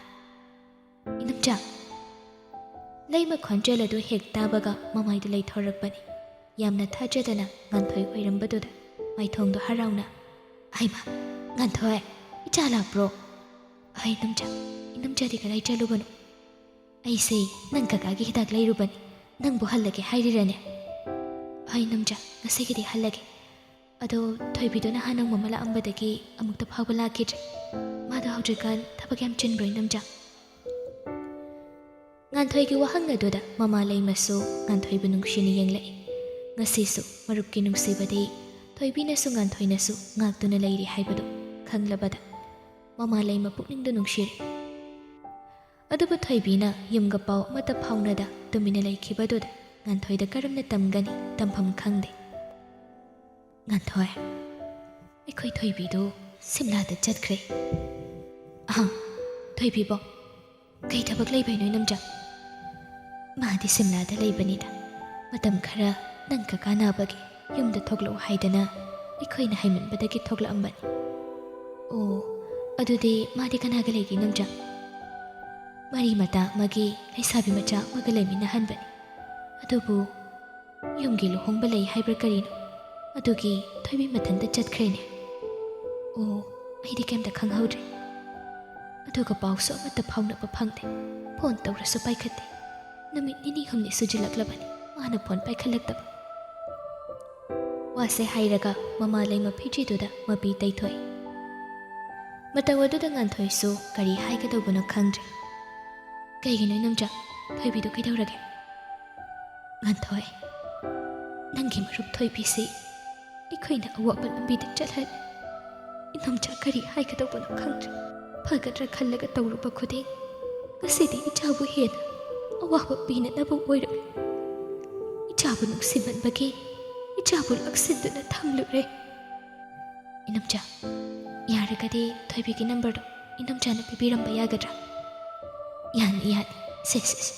"ꯏꯅꯝꯆꯥ!" ꯂꯩꯃ ꯈꯣꯟꯖꯦꯜ ꯑꯗꯨ ꯍꯦꯛ ꯇꯥꯕꯒ ꯃꯃꯥꯏꯗꯨ ꯂꯩꯊꯣꯔꯛꯄꯅꯤ꯫ ꯌꯥꯝꯅ ꯊꯥꯖꯗꯅ ꯉꯥꯟꯊꯣꯏ ꯑꯣꯏꯔꯝꯕꯗꯨꯗ ꯃꯥꯏꯊꯣꯡꯗꯨ ꯍꯔꯥꯎꯅ, "ꯍꯩꯃꯥ, ꯉꯥꯟꯊꯣꯏ, ꯏꯆꯥ ꯂꯥꯛꯄ꯭ꯔꯣ?" "ꯑꯍꯩ ꯏꯅꯝꯆꯥ, ꯏꯅꯝꯆꯥꯗꯤ ꯀꯗꯥꯏ ꯆꯠꯂꯨꯕꯅꯣ?" "ꯑꯩꯁꯦ ꯅꯪ ꯀꯀꯥꯒꯤ ꯍꯤꯗꯥꯛ ꯂꯩꯔꯨꯕꯅꯤ, ꯅꯪꯕꯨ ꯍꯜꯂꯒꯦ ꯍꯥꯏꯔꯤꯔꯅꯦ?" "ꯍꯣꯏ ꯏꯅꯝꯆꯥ, ꯉꯁꯤꯒꯤꯗꯤ ꯍꯜꯂꯒꯦ꯫ ꯑꯗꯣ ꯊꯣꯏꯕꯤꯗꯣ ꯅꯍꯥꯟ ꯅꯣꯡꯃ ꯑꯃ ꯂꯥꯛꯑꯝꯕꯗꯒꯤ ꯑꯃꯨꯛꯇ ꯐꯥꯎꯕ ꯂꯥꯛꯈꯤꯗ꯭ꯔꯦ꯫ ꯃꯥꯗꯣ ꯍꯧꯖꯤꯛꯀꯥꯟ ꯊꯕꯛ ꯌꯥꯝ ꯆꯤꯟꯕ꯭ꯔꯣ ꯏꯅꯝꯆꯥ?" ꯉꯥꯟꯊꯣꯏꯒꯤ ꯋꯥꯍꯪ ꯑꯗꯨꯗ ꯃꯃꯥ ꯂꯩꯃꯁꯨ ꯉꯥꯟꯊꯣꯏꯕꯨ ꯅꯨꯡꯁꯤꯅ ꯌꯦꯡꯂꯛꯏ꯫ ꯉꯁꯤꯁꯨ ꯃꯔꯨꯞꯀꯤ ꯅꯨꯡꯁꯤꯕꯗꯤ ꯊꯣꯏꯕꯤꯅꯁꯨ ꯉꯥꯟꯊꯣꯏꯅꯁꯨ ꯉꯥꯛꯇꯨꯅ ꯂꯩꯔꯤ ꯍꯥꯏꯕꯗꯨ ꯈꯪꯂꯕꯗ ꯃꯃꯥ ꯂꯩꯃ ꯄꯨꯛꯅꯤꯡꯗ ꯅꯨꯡꯁꯤꯔꯦ꯫ ꯑꯗꯨꯕꯨ ꯊꯣꯏꯕꯤꯅ ꯌꯨꯝꯒ ꯄꯥꯎ ꯑꯃꯠꯇ ꯐꯥꯎꯅꯗ ꯇꯨꯃꯤꯟꯅ ꯂꯩꯈꯤꯕꯗꯨꯗ ꯉꯥꯟꯊꯣꯏꯗ ꯀꯔꯝꯅ ꯇꯝꯒꯅꯤ, ꯇꯝꯐꯝ ꯈꯪꯗꯦ꯫ "ꯉꯥꯟꯊꯣꯏ, ꯑꯩꯈꯣꯏ ꯊꯣꯏꯕꯤꯗꯨ ꯁꯤꯝꯂꯥꯗ ꯆꯠꯈ꯭ꯔꯦ꯫" "ꯑꯍꯥ, ꯊꯣꯏꯕꯤꯕꯣ? ꯀꯩ ꯊꯕꯛ ꯂꯩꯕꯩꯅꯣ ꯏꯅꯝꯆꯥ?" "ꯃꯥꯗꯤ ꯁꯤꯝꯂꯥꯗ ꯂꯩꯕꯅꯤꯗ꯫ ꯃꯇꯝ ꯈꯔ ꯅꯪ ꯀꯀꯥ ꯅꯥꯕꯒꯤ ꯌꯨꯝꯗ ꯊꯣꯛꯂꯛꯎ ꯍꯥꯏꯗꯅ ꯑꯩꯈꯣꯏꯅ ꯍꯥꯏꯃꯟꯕꯗꯒꯤ ꯊꯣꯛꯂꯛꯑꯝꯕꯅꯤ꯫" "ꯑꯣ, ꯑꯗꯨꯗꯤ ꯃꯥꯗꯤ ꯀꯅꯥꯒ ꯂꯩꯒꯦ ꯏꯅꯝꯆꯥ?" "ꯃꯔꯤ ꯃꯇꯥ ꯑꯃꯒꯤ ꯂꯩꯁꯥꯕꯤ ꯃꯆꯥ ꯑꯃꯒ ꯂꯩꯃꯤꯟꯅꯍꯟꯕꯅꯤ꯫ ꯑꯗꯨꯕꯨ ꯌꯨꯝꯒꯤ ꯂꯨꯍꯣꯡꯕ ꯂꯩ ꯍꯥꯏꯕ꯭ꯔꯥ ꯀꯔꯤꯅꯣ, ꯑꯗꯨꯒꯤ ꯊꯣꯏꯕꯤ ꯃꯊꯟꯇ ꯆꯠꯈ꯭ꯔꯦꯅꯦ꯫" "ꯑꯣ, ꯑꯩꯗꯤ ꯀꯩꯝꯇ ꯈꯪꯍꯧꯗ꯭ꯔꯦ꯫" ꯑꯗꯨꯒ ꯄꯥꯎꯁꯨ ꯑꯃꯠꯇ ꯐꯥꯎꯅꯕ ꯐꯪꯗꯦ꯫ ꯐꯣꯟ ꯇꯧꯔꯁꯨ ꯄꯥꯏꯈꯠꯇꯦ꯫ ꯅꯨꯃꯤꯠ ꯅꯤꯅꯤ ꯍꯨꯝꯅꯤ ꯁꯨꯖꯤꯜꯂꯛꯂꯕꯅꯤ ꯃꯥꯅ ꯐꯣꯟ ꯄꯥꯏꯈꯠꯂꯛꯇꯕ꯫ ꯋꯥꯁꯦ ꯍꯥꯏꯔꯒ ꯃꯃꯥ ꯂꯩꯃ ꯐꯤꯖꯤꯗꯨꯗ ꯃꯄꯤ ꯇꯩꯊꯣꯛꯏ꯫ ꯃꯇꯧ ꯑꯗꯨꯗ ꯉꯥꯟꯊꯣꯏꯁꯨ ꯀꯔꯤ ꯍꯥꯏꯒꯗꯧꯕꯅꯣ ꯈꯪꯗ꯭ꯔꯦ꯫ "ꯀꯩꯒꯤꯅꯣ ꯏꯅꯝꯆꯥ? ꯊꯣꯏꯕꯤꯗꯣ ꯀꯩꯗꯧꯔꯒꯦ?" "ꯉꯥꯟꯊꯣꯏ, ꯅꯪꯒꯤ ꯃꯔꯨꯞ ꯊꯣꯏꯕꯤꯁꯤ ꯑꯩꯈꯣꯏꯅ ꯑꯋꯥꯕ ꯂꯝꯕꯤꯗ ꯆꯠꯍꯜꯂꯦ꯫ ꯏꯅꯝꯆꯥ ꯀꯔꯤ ꯍꯥꯏꯒꯗꯧꯕꯅꯣ ꯈꯪꯗ꯭ꯔꯦ꯫ ꯐꯒꯗ꯭ꯔꯥ ꯈꯜꯂꯒ ꯇꯧꯔꯨꯕ ꯈꯨꯗꯤꯡ ꯉꯁꯤꯗꯤ ꯏꯆꯥꯕꯨ ꯍꯦꯟꯅ ꯑꯋꯥꯕ ꯄꯤꯅꯅꯕ ꯑꯣꯏꯔꯛꯂꯦ꯫ ꯏꯆꯥꯕꯨ ꯅꯨꯡꯁꯤꯃꯟꯕꯒꯤ ꯏꯆꯥꯕꯨ ꯂꯥꯛꯁꯤꯟꯗꯨꯅ ꯊꯝꯂꯨꯔꯦ꯫ ꯏꯅꯝꯆꯥ, ꯌꯥꯔꯒꯗꯤ ꯊꯣꯏꯕꯤꯒꯤ ꯅꯝꯕꯔꯗꯣ ꯏꯅꯝꯆꯥꯅ ꯄꯤꯕꯤꯔꯝꯕ ꯌꯥꯒꯗ꯭ꯔꯥ?" "ꯌꯥꯅꯤ, ꯌꯥꯅꯤ꯫ ꯁꯦ, ꯁꯦ, ꯁꯦ꯫"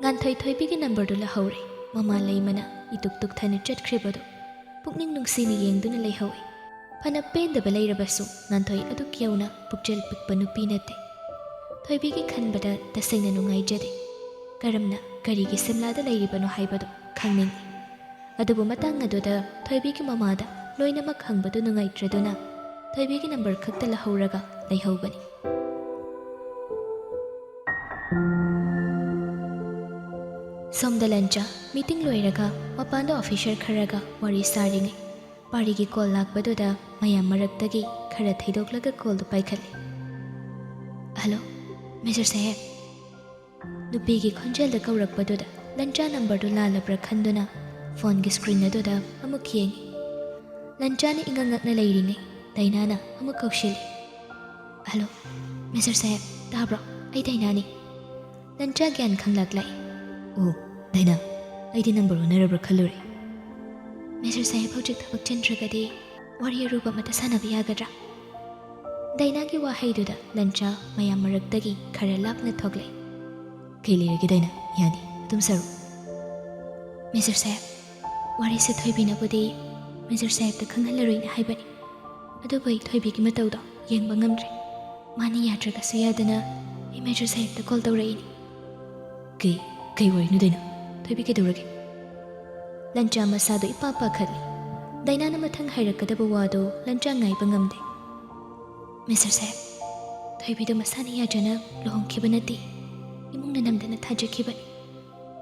ꯉꯥꯟꯊꯣꯏ ꯊꯣꯏꯕꯤꯒꯤ ꯅꯝꯕꯔꯗꯨ ꯂꯧꯍꯧꯔꯦ꯫ ꯃꯃꯥ ꯂꯩꯃꯅ ꯏꯇꯨꯛ ꯇꯨꯛꯊꯅ ꯆꯠꯈ꯭ꯔꯤꯕꯗꯨ ꯄꯨꯛꯅꯤꯡ ꯅꯨꯡꯁꯤꯅ ꯌꯦꯡꯗꯨꯅ ꯂꯩꯍꯧꯏ꯫ ꯐꯅ ꯄꯦꯟꯗꯕ ꯂꯩꯔꯕꯁꯨ ꯉꯥꯟꯊꯣꯏ ꯑꯗꯨꯛ ꯌꯧꯅ ꯄꯨꯛꯆꯦꯜ ꯄꯤꯛꯄ ꯅꯨꯄꯤ ꯅꯠꯇꯦ꯫ ꯊꯣꯏꯕꯤꯒꯤ ꯈꯟꯕꯗ ꯇꯁꯦꯡꯅ ꯅꯨꯡꯉꯥꯏꯖꯗꯦ꯫ ꯀꯔꯝꯅ, ꯀꯔꯤꯒꯤ ꯁꯤꯝꯂꯥꯗ ꯂꯩꯔꯤꯕꯅꯣ ꯍꯥꯏꯕꯗꯨ ꯈꯪꯅꯤꯡꯏ꯫ ꯑꯗꯨꯕꯨ ꯃꯇꯥꯡ ꯑꯗꯨꯗ ꯊꯣꯏꯕꯤꯒꯤ ꯃꯃꯥꯗ ꯂꯣꯏꯅꯃꯛ ꯍꯪꯕꯗꯨ ꯅꯨꯡꯉꯥꯏꯇ꯭ꯔꯗꯨꯅ ꯊꯣꯏꯕꯤꯒꯤ ꯅꯝꯕꯔ ꯈꯛꯇ ꯂꯧꯍꯧꯔꯒ ꯂꯩꯍꯧꯕꯅꯤ꯫ ꯁꯣꯝꯗ ꯂꯟꯆꯥ ꯃꯤꯇꯤꯡ ꯂꯣꯏꯔꯒ ꯃꯄꯥꯟꯗ ꯑꯣꯐꯤꯁꯔ ꯈꯔꯒ ꯋꯥꯔꯤ ꯁꯥꯔꯤꯉꯩ ꯄꯥꯔꯤꯒꯤ ꯀꯣꯜ ꯂꯥꯛꯄꯗꯨꯗ ꯃꯌꯥꯝ ꯃꯔꯛꯇꯒꯤ ꯈꯔ ꯊꯩꯗꯣꯛꯂꯒ ꯀꯣꯜꯗꯨ ꯄꯥꯏꯈꯠꯂꯤ꯫ "ꯍꯜꯂꯣ, ꯃꯦꯖꯔ ꯁꯥꯍꯦꯕ?" ꯅꯨꯄꯤꯒꯤ ꯈꯣꯟꯖꯦꯜꯗ ꯀꯧꯔꯛꯄꯗꯨꯗ ꯂꯟꯆꯥ ꯅꯝꯕꯔꯗꯨ ꯂꯥꯜꯂꯕ꯭ꯔꯥ ꯈꯟꯗꯨꯅ ꯐꯣꯟꯒꯤ ꯁ꯭ꯀ꯭ꯔꯤꯟ ꯑꯗꯨꯗ ꯑꯃꯨꯛ ꯌꯦꯡꯉꯤ꯫ ꯂꯟꯆꯥꯅ ꯏꯉꯛ ꯉꯛꯅ ꯂꯩꯔꯤꯉꯩ ꯗꯥꯏꯅꯥꯅ ꯑꯃꯨꯛ ꯀꯧꯁꯤꯜꯂꯤ꯫ "ꯍꯜꯂꯣ, ꯃꯦꯖꯔ ꯁꯥꯍꯦꯕ, ꯇꯥꯕ꯭ꯔꯣ? ꯑꯩ ꯗꯥꯏꯅꯥꯅꯤ꯫" ꯂꯟꯆꯥ ꯒ꯭ꯌꯥꯟ ꯈꯪꯂꯛꯂꯛꯏ꯫ "ꯑꯣ, ꯗꯥꯏꯅꯥ, ꯑꯩꯗꯤ ꯅꯝꯕꯔ ꯑꯣꯟꯅꯔꯕ꯭ꯔꯥ ꯈꯜꯂꯨꯔꯦ꯫" "ꯃꯦꯖꯔ ꯁꯥꯍꯦꯕ ꯍꯧꯖꯤꯛ ꯊꯕꯛ ꯆꯤꯟꯗ꯭ꯔꯒꯗꯤ ꯋꯥꯔꯤ ꯑꯔꯨꯕ ꯑꯃꯇ ꯁꯥꯟꯅꯕ ꯌꯥꯒꯗ꯭ꯔꯥ?" ꯗꯥꯏꯅꯥꯒꯤ ꯋꯥꯍꯩꯗꯨꯗ ꯂꯟꯆꯥ ꯃꯌꯥꯝ ꯃꯔꯛꯇꯒꯤ ꯈꯔ ꯂꯥꯞꯅ ꯊꯣꯛꯂꯦ꯫ "ꯀꯩ ꯂꯩꯔꯒꯦ ꯗꯥꯏꯅꯥ? ꯌꯥꯅꯤ, ꯑꯗꯨꯝ ꯁꯥꯔꯨ꯫" "ꯃꯦꯖꯔ ꯁꯥꯍꯦꯕ, ꯋꯥꯔꯤꯁꯦ ꯊꯣꯏꯕꯤꯅꯕꯨꯗꯤ ꯃꯦꯖꯔ ꯁꯥꯍꯦꯕꯇ ꯈꯪꯍꯜꯂꯔꯣꯏꯅ ꯍꯥꯏꯕꯅꯤ꯫ ꯑꯗꯨꯕꯨ ꯑꯩ ꯊꯣꯏꯕꯤꯒꯤ ꯃꯇꯧꯗꯣ ꯌꯦꯡꯕ ꯉꯝꯗ꯭ꯔꯦ꯫ ꯃꯥꯅ ꯌꯥꯗ꯭ꯔꯒꯁꯨ ꯌꯥꯗꯅ ꯑꯩ ꯃꯦꯖꯔ ꯁꯥꯍꯦꯕꯇ ꯀꯣꯜ ꯇꯧꯔꯛꯏꯅꯤ꯫" "ꯀꯩ, ꯀꯩ ꯋꯥꯔꯤꯅꯣ ꯗꯥꯏꯅꯥ? ꯊꯣꯏꯕꯤ ꯀꯩꯗꯧꯔꯒꯦ?" ꯂꯟꯆꯥ ꯃꯁꯥꯗꯣ ꯏꯄꯥ ꯄꯥꯈꯠꯂꯤ꯫ ꯗꯥꯏꯅꯥꯅ ꯃꯊꯪ ꯍꯥꯏꯔꯛꯀꯗꯕ ꯋꯥꯗꯣ ꯂꯟꯆꯥ ꯉꯥꯏꯕ ꯉꯝꯗꯦ꯫ "ꯃꯦꯖꯔ ꯁꯥꯍꯦꯕ, ꯊꯣꯏꯕꯤꯗꯨ ꯃꯁꯥꯅ ꯌꯥꯖꯅ ꯂꯨꯍꯣꯡꯈꯤꯕ ꯅꯠꯇꯦ꯫ ꯏꯃꯨꯡꯅ ꯅꯝꯗꯅ ꯊꯥꯖꯈꯤꯕꯅꯤ꯫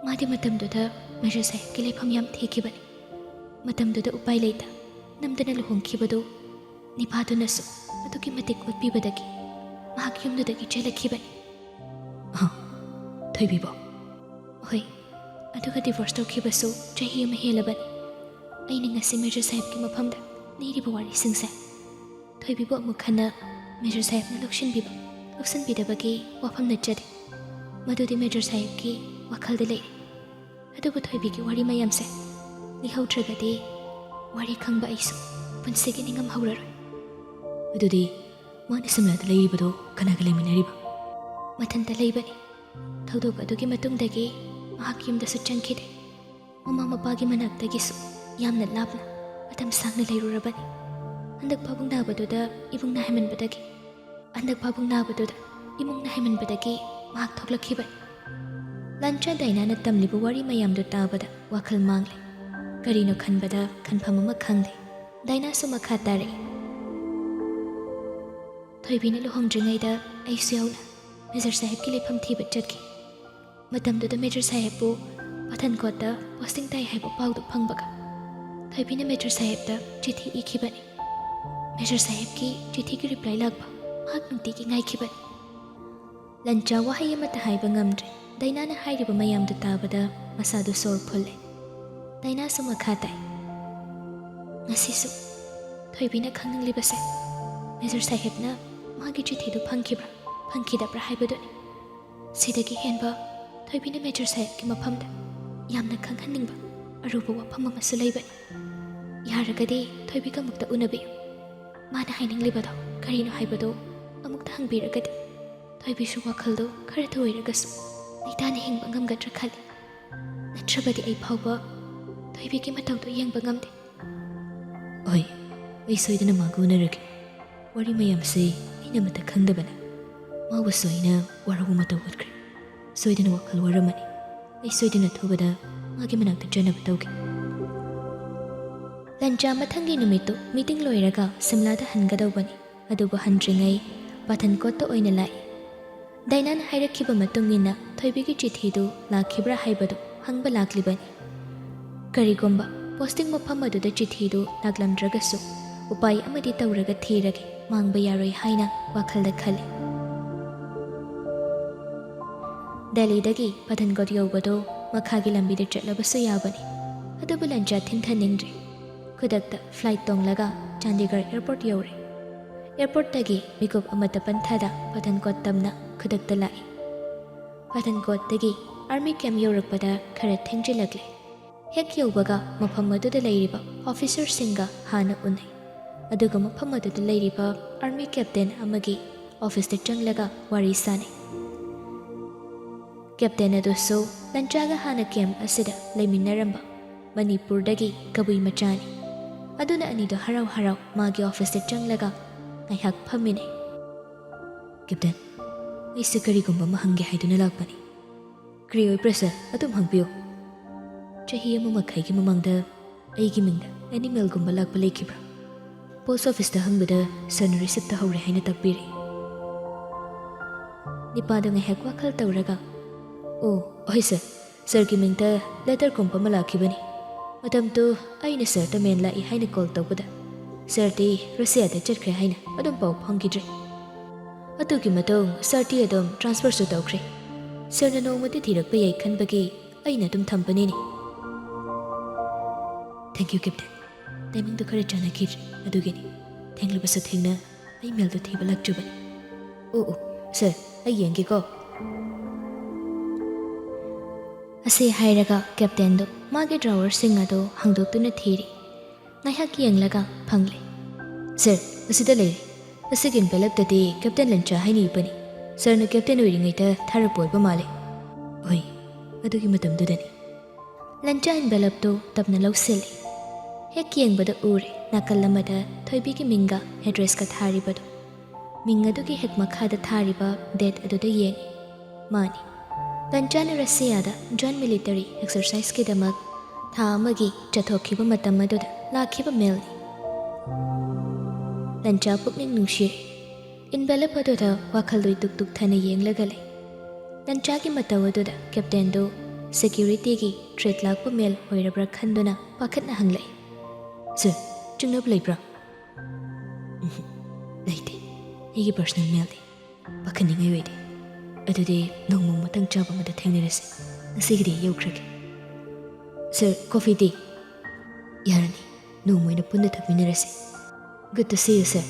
ꯃꯥꯗꯤ ꯃꯇꯝꯗꯨꯗ ꯃꯦꯖꯔ ꯁꯥꯍꯦꯕꯀꯤ ꯂꯩꯐꯝ ꯌꯥꯝ ꯊꯤꯈꯤꯕꯅꯤ꯫ ꯃꯇꯝꯗꯨꯗ ꯎꯄꯥꯏ ꯂꯩꯇ ꯅꯝꯗꯅ ꯂꯨꯍꯣꯡꯈꯤꯕꯗꯨ ꯅꯤꯄꯥꯗꯨꯅꯁꯨ ꯑꯗꯨꯛꯀꯤ ꯃꯇꯤꯛ ꯑꯣꯠꯄꯤꯕꯗꯒꯤ ꯃꯍꯥꯛ ꯌꯨꯝꯗꯨꯗꯒꯤ ꯆꯦꯜꯂꯛꯈꯤꯕꯅꯤ꯫ ꯑ, ꯊꯣꯏꯕꯤꯕꯣ꯫ ꯍꯣꯏ, ꯑꯗꯨꯒ ꯗꯤꯚꯣꯔꯁ ꯇꯧꯈꯤꯕꯁꯨ ꯆꯍꯤ ꯑꯃ ꯍꯦꯜꯂꯕꯅꯤ꯫ ꯑꯩꯅ ꯉꯁꯤ ꯃꯦꯖꯔ ꯁꯥꯍꯦꯕꯀꯤ ꯃꯐꯝꯗ ꯂꯤꯔꯤꯕ ꯋꯥꯔꯤꯁꯤꯡꯁꯦ ꯊꯣꯏꯕꯤꯕꯨ ꯑꯃꯨꯛ ꯍꯟꯅ ꯃꯦꯖꯔ ꯁꯥꯍꯦꯕꯅ ꯂꯧꯁꯤꯟꯕꯤꯕ, ꯂꯧꯁꯤꯟꯕꯤꯗꯕꯒꯤ ꯋꯥꯐꯝ ꯅꯠꯆꯗꯦ꯫ ꯃꯗꯨꯗꯤ ꯃꯦꯖꯔ ꯁꯥꯍꯦꯕꯀꯤ ꯋꯥꯈꯜꯗ ꯂꯩꯔꯦ꯫ ꯑꯗꯨꯕꯨ ꯊꯣꯏꯕꯤꯒꯤ ꯋꯥꯔꯤ ꯃꯌꯥꯝꯁꯦ ꯂꯤꯍꯧꯗ꯭ꯔꯒꯗꯤ ꯋꯥꯔꯤ ꯈꯪꯕ ꯑꯩꯁꯨ ꯄꯨꯟꯁꯤꯒꯤ ꯅꯤꯡꯉꯝꯍꯧꯔꯔꯣꯏ꯫ ꯑꯗꯨꯗꯤ ꯃꯥꯅ ꯁꯤꯝꯂꯥꯗ ꯂꯩꯔꯤꯕꯗꯣ ꯀꯅꯥꯒ ꯂꯩꯃꯤꯟꯅꯔꯤꯕ? ꯃꯊꯟꯇ ꯂꯩꯕꯅꯤ꯫ ꯊꯧꯗꯣꯛ ꯑꯗꯨꯒꯤ ꯃꯇꯨꯡꯗꯒꯤ ꯃꯍꯥꯛ ꯌꯨꯝꯗꯁꯨ ꯆꯪꯈꯤꯗꯦ꯫ ꯃꯃꯥ ꯃꯄꯥꯒꯤ ꯃꯅꯥꯛꯇꯒꯤꯁꯨ ꯌꯥꯝꯅ ꯂꯥꯞꯅ ꯃꯇꯝ ꯁꯥꯡꯅ ꯂꯩꯔꯨꯔꯕꯅꯤ꯫ ꯍꯟꯗꯛ ꯄꯥꯕꯨꯡ ꯅꯥꯕꯗꯨꯗ ꯏꯕꯨꯡ ꯅꯥꯍꯟꯃꯟꯕꯗꯒꯤ, ꯍꯟꯗꯛ ꯄꯥꯕꯨꯡ ꯅꯥꯕꯗꯨꯗ ꯏꯃꯨꯡ ꯅꯥꯍꯟꯃꯟꯕꯗꯒꯤ ꯃꯍꯥꯛ ꯊꯣꯛꯂꯛꯈꯤꯕꯅꯤ꯫ ꯂꯥꯟꯆꯥ ꯗꯥꯏꯅꯥꯅ ꯇꯝꯂꯤꯕ ꯋꯥꯔꯤ ꯃꯌꯥꯝꯗꯨ ꯇꯥꯕꯗ ꯋꯥꯈꯜ ꯃꯥꯡꯂꯦ꯫ ꯀꯔꯤꯅꯣ ꯈꯟꯕꯗ ꯈꯟꯐꯝ ꯑꯃ ꯈꯪꯗꯦ꯫ ꯗꯥꯏꯅꯥꯁꯨ ꯃꯈꯥ ꯇꯥꯔꯛꯏ꯫ ꯊꯣꯏꯕꯤꯅ ꯂꯨꯍꯣꯡꯗ꯭ꯔꯤꯉꯩꯗ ꯑꯩꯁꯨ ꯌꯥꯎꯅ ꯃꯦꯖꯔ ꯁꯥꯍꯦꯕꯀꯤ ꯂꯩꯐꯝ ꯊꯤꯕ ꯆꯠꯈꯤ꯫ ꯃꯇꯝꯗꯨꯗ ꯃꯦꯖꯔ ꯁꯥꯍꯦꯕꯄꯨ ꯄꯊꯟꯀꯣꯠꯇ ꯄꯣꯁꯇꯤꯡ ꯇꯥꯏ ꯍꯥꯏꯕ ꯄꯥꯎꯗꯨ ꯐꯪꯕꯒ ꯊꯣꯏꯕꯤꯅ ꯃꯦꯖꯔ ꯁꯥꯍꯦꯕꯇ ꯆꯤꯊꯤ ꯏꯈꯤꯕꯅꯤ꯫ ꯃꯦꯖꯔ ꯁꯥꯍꯦꯕꯀꯤ ꯆꯤꯊꯤꯒꯤ ꯔꯤꯄ꯭ꯂꯥꯏ ꯂꯥꯛꯄ ꯃꯍꯥꯛ ꯅꯨꯡꯇꯤꯒꯤ ꯉꯥꯏꯈꯤꯕꯅꯤ꯫ ꯂꯟꯆꯥ ꯋꯥꯍꯩ ꯑꯃꯠꯇ ꯍꯥꯏꯕ ꯉꯝꯗ꯭ꯔꯦ꯫ ꯗꯥꯏꯅꯥꯅ ꯍꯥꯏꯔꯤꯕ ꯃꯌꯥꯝꯗꯨ ꯇꯥꯕꯗ ꯃꯁꯥꯗꯨ ꯁꯣꯔ ꯐꯨꯜꯂꯦ꯫ ꯗꯥꯏꯅꯥꯁꯨ ꯃꯈꯥ ꯇꯥꯏ꯫ ꯉꯁꯤꯁꯨ ꯊꯣꯏꯕꯤꯅ ꯈꯪꯅꯤꯡꯂꯤꯕꯁꯦ ꯃꯦꯖꯔ ꯁꯥꯍꯦꯕꯅ ꯃꯥꯒꯤ ꯆꯤꯊꯤꯗꯨ ꯐꯪꯈꯤꯕ꯭ꯔꯥ ꯐꯪꯈꯤꯗꯕ꯭ꯔꯥ ꯍꯥꯏꯕꯗꯨꯅꯤ꯫ ꯁꯤꯗꯒꯤ ꯍꯦꯟꯕ ꯊꯣꯏꯕꯤꯅ ꯃꯦꯖꯔ ꯁꯥꯍꯦꯕꯀꯤ ꯃꯐꯝꯗ ꯌꯥꯝꯅ ꯈꯪꯍꯟꯅꯤꯡꯕ ꯑꯔꯨꯕ ꯋꯥꯐꯝ ꯑꯃꯁꯨ ꯂꯩꯕꯅꯤ꯫ ꯌꯥꯔꯒꯗꯤ ꯊꯣꯏꯕꯤꯒ ꯑꯃꯨꯛꯇ ꯎꯅꯕꯤꯌꯨ꯫ ꯃꯥꯅ ꯍꯥꯏꯅꯤꯡꯂꯤꯕꯗꯣ ꯀꯔꯤꯅꯣ ꯍꯥꯏꯕꯗꯨ ꯑꯃꯨꯛꯇ ꯍꯪꯕꯤꯔꯒꯗꯤ ꯊꯣꯏꯕꯤꯁꯨ ꯋꯥꯈꯜꯗꯨ ꯈꯔꯇ ꯑꯣꯏꯔꯒꯁꯨ ꯂꯩꯇꯥꯅ ꯍꯤꯡꯕ ꯉꯝꯒꯗ꯭ꯔꯥ ꯈꯜꯂꯤ꯫ ꯅꯠꯇ꯭ꯔꯕꯗꯤ ꯑꯩ ꯐꯥꯎꯕ ꯊꯣꯏꯕꯤꯒꯤ ꯃꯇꯧꯗꯨ ꯌꯦꯡꯕ ꯉꯝꯗꯦ꯫ ꯍꯣꯏ, ꯑꯩ ꯁꯣꯏꯗꯅ ꯃꯥꯒ ꯎꯅꯔꯒꯦ꯫ ꯋꯥꯔꯤ ꯃꯌꯥꯝꯁꯦ ꯑꯩꯅ ꯑꯃꯠꯇ ꯈꯪꯗꯕꯅ ꯃꯥꯕꯨꯁꯨ ꯑꯩꯅ ꯋꯥꯔꯧꯕ ꯃꯇꯧ ꯎꯠꯈ꯭ꯔꯦ꯫ ꯁꯣꯏꯗꯅ ꯋꯥꯈꯜ ꯋꯥꯔꯝꯃꯅꯤ꯫ ꯑꯩ ꯁꯣꯏꯗꯅ ꯑꯊꯨꯕꯗ ꯃꯥꯒꯤ ꯃꯅꯥꯛꯇ ꯆꯠꯅꯕ ꯇꯧꯒꯦ꯫ ꯂꯟꯆꯥ ꯃꯊꯪꯒꯤ ꯅꯨꯃꯤꯠꯇꯨ ꯃꯤꯇꯤꯡ ꯂꯣꯏꯔꯒ ꯁꯤꯝꯂꯥꯗ ꯍꯟꯒꯗꯧꯕꯅꯤ꯫ ꯑꯗꯨꯕꯨ ꯍꯟꯗ꯭ꯔꯤꯉꯩ ꯄꯊꯟꯀꯣꯠꯇ ꯑꯣꯏꯅ ꯂꯥꯛꯏ꯫ ꯗꯥꯏꯅꯥꯅ ꯍꯥꯏꯔꯛꯈꯤꯕ ꯃꯇꯨꯡ ꯏꯟꯅ ꯊꯣꯏꯕꯤꯒꯤ ꯆꯤꯊꯤꯗꯨ ꯂꯥꯛꯈꯤꯕ꯭ꯔꯥ ꯍꯥꯏꯕꯗꯨ ꯍꯪꯕ ꯂꯥꯛꯂꯤꯕꯅꯤ꯫ ꯀꯔꯤꯒꯨꯝꯕ ꯄꯣꯁꯇꯤꯡ ꯃꯐꯝ ꯑꯗꯨꯗ ꯆꯤꯊꯤꯗꯨ ꯂꯥꯛꯂꯝꯗ꯭ꯔꯒꯁꯨ, ꯎꯄꯥꯏ ꯑꯃꯗꯤ ꯇꯧꯔꯒ ꯊꯤꯔꯒꯦ, ꯃꯥꯡꯕ ꯌꯥꯔꯣꯏ ꯍꯥꯏꯅ ꯋꯥꯈꯜꯗ ꯈꯜꯂꯤ꯫ ꯗꯦꯜꯂꯤꯗꯒꯤ ꯄꯊꯟꯀꯣꯠ ꯌꯧꯕꯗꯨ ꯃꯈꯥꯒꯤ ꯂꯝꯕꯤꯗ ꯆꯠꯂꯕꯁꯨ ꯌꯥꯕꯅꯤ꯫ ꯑꯗꯨꯕꯨ ꯂꯟꯆꯥ ꯊꯤꯟꯊꯅꯤꯡꯗ꯭ꯔꯦ꯫ ꯈꯨꯗꯛꯇ ꯐ꯭ꯂꯥꯏꯠ ꯇꯣꯡꯂꯒ ꯆꯥꯟꯗꯤꯒꯔ ꯑꯦꯌꯔꯄꯣꯔꯠ ꯌꯧꯔꯦ꯫ ꯑꯦꯌꯔꯄꯣꯔꯠꯇꯒꯤ ꯃꯤꯀꯨꯞ ꯑꯃꯠꯇ ꯄꯟꯊꯗ ꯄꯊꯟꯀꯣꯠ ꯇꯝꯅ ꯈꯨꯗꯛꯇ ꯂꯥꯛꯏ꯫ ꯄꯊꯟꯀꯣꯠꯇꯒꯤ ꯑꯥꯔꯃꯤ ꯀꯦꯝꯞ ꯌꯧꯔꯛꯄꯗ ꯈꯔ ꯊꯦꯡꯖꯤꯜꯂꯛꯂꯦ꯫ ꯍꯦꯛ ꯌꯧꯕꯒ ꯃꯐꯝ ꯑꯗꯨꯗ ꯂꯩꯔꯤꯕ ꯑꯣꯐꯤꯁꯔꯁꯤꯡꯒ ꯍꯥꯟꯅ ꯎꯅꯩ꯫ ꯑꯗꯨꯒ ꯃꯐꯝ ꯑꯗꯨꯗ ꯂꯩꯔꯤꯕ ꯑꯥꯔꯃꯤ ꯀꯦꯞꯇꯦꯟ ꯑꯃꯒꯤ ꯑꯣꯐꯤꯁꯇ ꯆꯪꯂꯒ ꯋꯥꯔꯤ ꯁꯥꯅꯩ꯫ ꯀꯦꯞꯇꯦꯟ ꯑꯗꯨꯁꯨ ꯂꯟꯆꯥꯒ ꯍꯥꯟꯅ ꯀꯦꯝꯞ ꯑꯁꯤꯗ ꯂꯩꯃꯤꯟꯅꯔꯝꯕ ꯃꯅꯤꯄꯨꯔꯗꯒꯤ ꯀꯕꯨꯏ ꯃꯆꯥꯅꯤ꯫ ꯑꯗꯨꯅ ꯑꯅꯤꯗꯣ ꯍꯔꯥꯎ ꯍꯔꯥꯎ ꯃꯥꯒꯤ ꯑꯣꯐꯤꯁꯇ ꯆꯪꯂꯒ ꯉꯥꯏꯍꯥꯛ ꯐꯝꯃꯤꯟꯅꯩ꯫ "ꯀꯦꯞꯇꯦꯟ, ꯑꯩꯁꯦ ꯀꯔꯤꯒꯨꯝꯕ ꯑꯃ ꯍꯪꯒꯦ ꯍꯥꯏꯗꯨꯅ ꯂꯥꯛꯄꯅꯤ꯫ ꯀꯔꯤ ꯑꯣꯏꯕ꯭ꯔꯥ ꯁꯥꯔ? ꯑꯗꯨꯝ ꯍꯪꯕꯤꯌꯨ꯫" ꯆꯍꯤ ꯑꯃ ꯃꯈꯥꯏꯒꯤ ꯃꯃꯥꯡꯗ ꯑꯩꯒꯤ ꯃꯤꯡꯗ ꯑꯦꯅꯤꯃꯦꯜꯒꯨꯝꯕ ꯂꯥꯛꯄ ꯂꯩꯈꯤꯕ꯭ꯔꯥ? ꯄꯣꯁ ꯑꯣꯐꯤꯁꯇ ꯍꯪꯕꯗ ꯁꯥꯔꯅ ꯔꯤꯁꯤꯞꯇ ꯍꯧꯔꯦ ꯍꯥꯏꯅ ꯇꯥꯛꯄꯤꯔꯦ꯫ ꯅꯤꯄꯥꯗꯣ ꯉꯥꯏꯍꯥꯛ ꯋꯥꯈꯜ ꯇꯧꯔꯒ, "ꯑꯣ, ꯍꯣꯏ ꯁꯥꯔ, ꯁꯥꯔꯒꯤ ꯃꯤꯡꯗ ꯂꯦꯇꯔꯒꯨꯝꯕ ꯑꯃ ꯂꯥꯛꯈꯤꯕꯅꯤ꯫ ꯃꯇꯝꯗꯨ ꯑꯩꯅ ꯁꯥꯔꯗ ꯃꯦꯜ ꯂꯥꯛꯏ ꯍꯥꯏꯅ ꯀꯣꯜ ꯇꯧꯕꯗ ꯁꯥꯔꯗꯤ ꯔꯁꯤꯌꯥꯗ ꯆꯠꯈ꯭ꯔꯦ ꯍꯥꯏꯅ ꯑꯗꯨꯝ ꯄꯥꯎ ꯐꯪꯈꯤꯗ꯭ꯔꯦ꯫ ꯑꯗꯨꯒꯤ ꯃꯇꯨꯡ ꯁꯥꯔꯗꯤ ꯑꯗꯨꯝ ꯇ꯭ꯔꯥꯟꯁꯐꯔꯁꯨ ꯇꯧꯈ꯭ꯔꯦ꯫ ꯁꯥꯔꯅ ꯅꯣꯡꯃꯗꯤ ꯊꯤꯔꯛꯄ ꯌꯥꯏ ꯈꯟꯕꯒꯤ ꯑꯩꯅ ꯑꯗꯨꯝ ꯊꯝꯕꯅꯤꯅꯦ꯫" "Thank you, captain. ꯇꯥꯏꯃꯤꯡꯗꯨ ꯈꯔ ꯆꯥꯟꯅꯈꯤꯗ꯭ꯔꯦ, ꯑꯗꯨꯒꯤꯅꯤ꯫ ꯊꯦꯡꯂꯕꯁꯨ ꯊꯦꯡꯅ ꯑꯩ ꯃꯦꯜꯗꯨ ꯊꯤꯕ ꯂꯥꯛꯆꯕꯅꯤ꯫ ꯑꯣ, ꯑꯣ, ꯁꯥꯔ, ꯑꯩ ꯌꯦꯡꯒꯦꯀꯣ꯫" ꯑꯁꯤ ꯍꯥꯏꯔꯒ ꯀꯦꯞꯇꯦꯟꯗꯨ ꯃꯥꯒꯤ ꯗ꯭ꯔꯥꯋꯔꯁꯤꯡ ꯑꯗꯨ ꯍꯥꯡꯗꯣꯛꯇꯨꯅ ꯊꯤꯔꯤ꯫ ꯉꯥꯏꯍꯥꯛ ꯌꯦꯡꯂꯒ ꯐꯪꯂꯦ꯫ "ꯁꯥꯔ, ꯑꯁꯤꯗ ꯂꯩꯔꯦ꯫ ꯑꯁꯤꯒꯤ ꯑꯦꯟꯚꯦꯂꯞꯇꯗꯤ ꯀꯦꯞꯇꯦꯟ ꯂꯟꯆꯥ ꯍꯥꯏꯅ ꯏꯕꯅꯤ꯫ ꯁꯥꯔꯅ ꯀꯦꯞꯇꯦꯟ ꯑꯣꯏꯔꯤꯉꯩꯗ ꯊꯥꯔꯛꯄ ꯑꯣꯏꯕ ꯃꯥꯜꯂꯦ꯫" "ꯍꯣꯏ, ꯑꯗꯨꯒꯤ ꯃꯇꯝꯗꯨꯗꯅꯤ꯫" ꯂꯟꯆꯥ ꯑꯦꯟꯚꯦꯂꯞꯇꯨ ꯇꯞꯅ ꯂꯧꯁꯤꯜꯂꯤ꯫ ꯍꯦꯛ ꯌꯦꯡꯕꯗ ꯎꯔꯦ, ꯅꯥꯀꯜ ꯑꯃꯗ ꯊꯣꯏꯕꯤꯒꯤ ꯃꯤꯡꯒ ꯑꯦꯗ꯭ꯔꯦꯁꯀ ꯊꯥꯔꯤꯕꯗꯨ꯫ ꯃꯤꯡ ꯑꯗꯨꯒꯤ ꯍꯦꯛ ꯃꯈꯥꯗ ꯊꯥꯔꯤꯕ ꯗꯦꯠ ꯑꯗꯨꯗ ꯌꯦꯡꯉꯤ꯫ ꯃꯥꯅꯤ, ꯂꯟꯆꯥꯅ ꯔꯁꯤꯌꯥꯗ ꯖꯣꯏꯟ ꯃꯤꯂꯤꯇꯔꯤ ꯑꯦꯛꯁꯔꯁꯥꯏꯖꯀꯤꯗꯃꯛ ꯊꯥ ꯑꯃꯒꯤ ꯆꯠꯊꯣꯛꯈꯤꯕ ꯃꯇꯝ ꯑꯗꯨꯗ ꯂꯥꯛꯈꯤꯕ ꯃꯦꯜꯅꯤ꯫ ꯂꯟꯆꯥ ꯄꯨꯛꯅꯤꯡ ꯅꯨꯡꯁꯤꯔꯦ꯫ Envelope ꯑꯗꯨꯗ ꯋꯥꯈꯜꯗꯣ ꯏꯇꯨꯛ ꯇꯨꯛꯊꯅ ꯌꯦꯡꯂꯒ ꯂꯩ꯫ ꯅꯟꯆꯥꯒꯤ ꯃꯇꯧ ꯑꯗꯨꯗ ꯀꯦꯞꯇꯦꯟꯗꯨ securityꯒꯤ threat ꯂꯥꯛꯄ mail ꯑꯣꯏꯔꯕ꯭ꯔꯥ ꯈꯟꯗꯨꯅ ꯄꯥꯈꯠꯅ ꯍꯪꯂꯛꯏ꯫ "Sir, ꯆꯤꯡꯅꯕ ꯂꯩꯕ꯭ꯔꯥ?" "ꯎꯝ, ꯂꯩꯇꯦ꯫ ꯑꯩꯒꯤ personal mailꯅꯤ꯫ ꯄꯥꯈꯠꯅꯤꯡꯉꯥꯏ ꯑꯣꯏꯗꯦ꯫ ꯑꯗꯨꯗꯤ ꯅꯣꯡꯃ ꯃꯇꯥꯡ ꯆꯥꯕ ꯑꯃꯗ ꯊꯦꯡꯅꯔꯁꯤ꯫ ꯉꯁꯤꯒꯤꯗꯤ ꯌꯧꯈ꯭ꯔꯒꯦ꯫ Sir, coffeeꯗꯤ?" "ꯌꯥꯔꯅꯤ, ꯅꯣꯡꯃ ꯑꯣꯏꯅ ꯄꯨꯟꯅ ꯊꯛꯃꯤꯟꯅꯔꯁꯤ꯫ Good to see you, sir꯫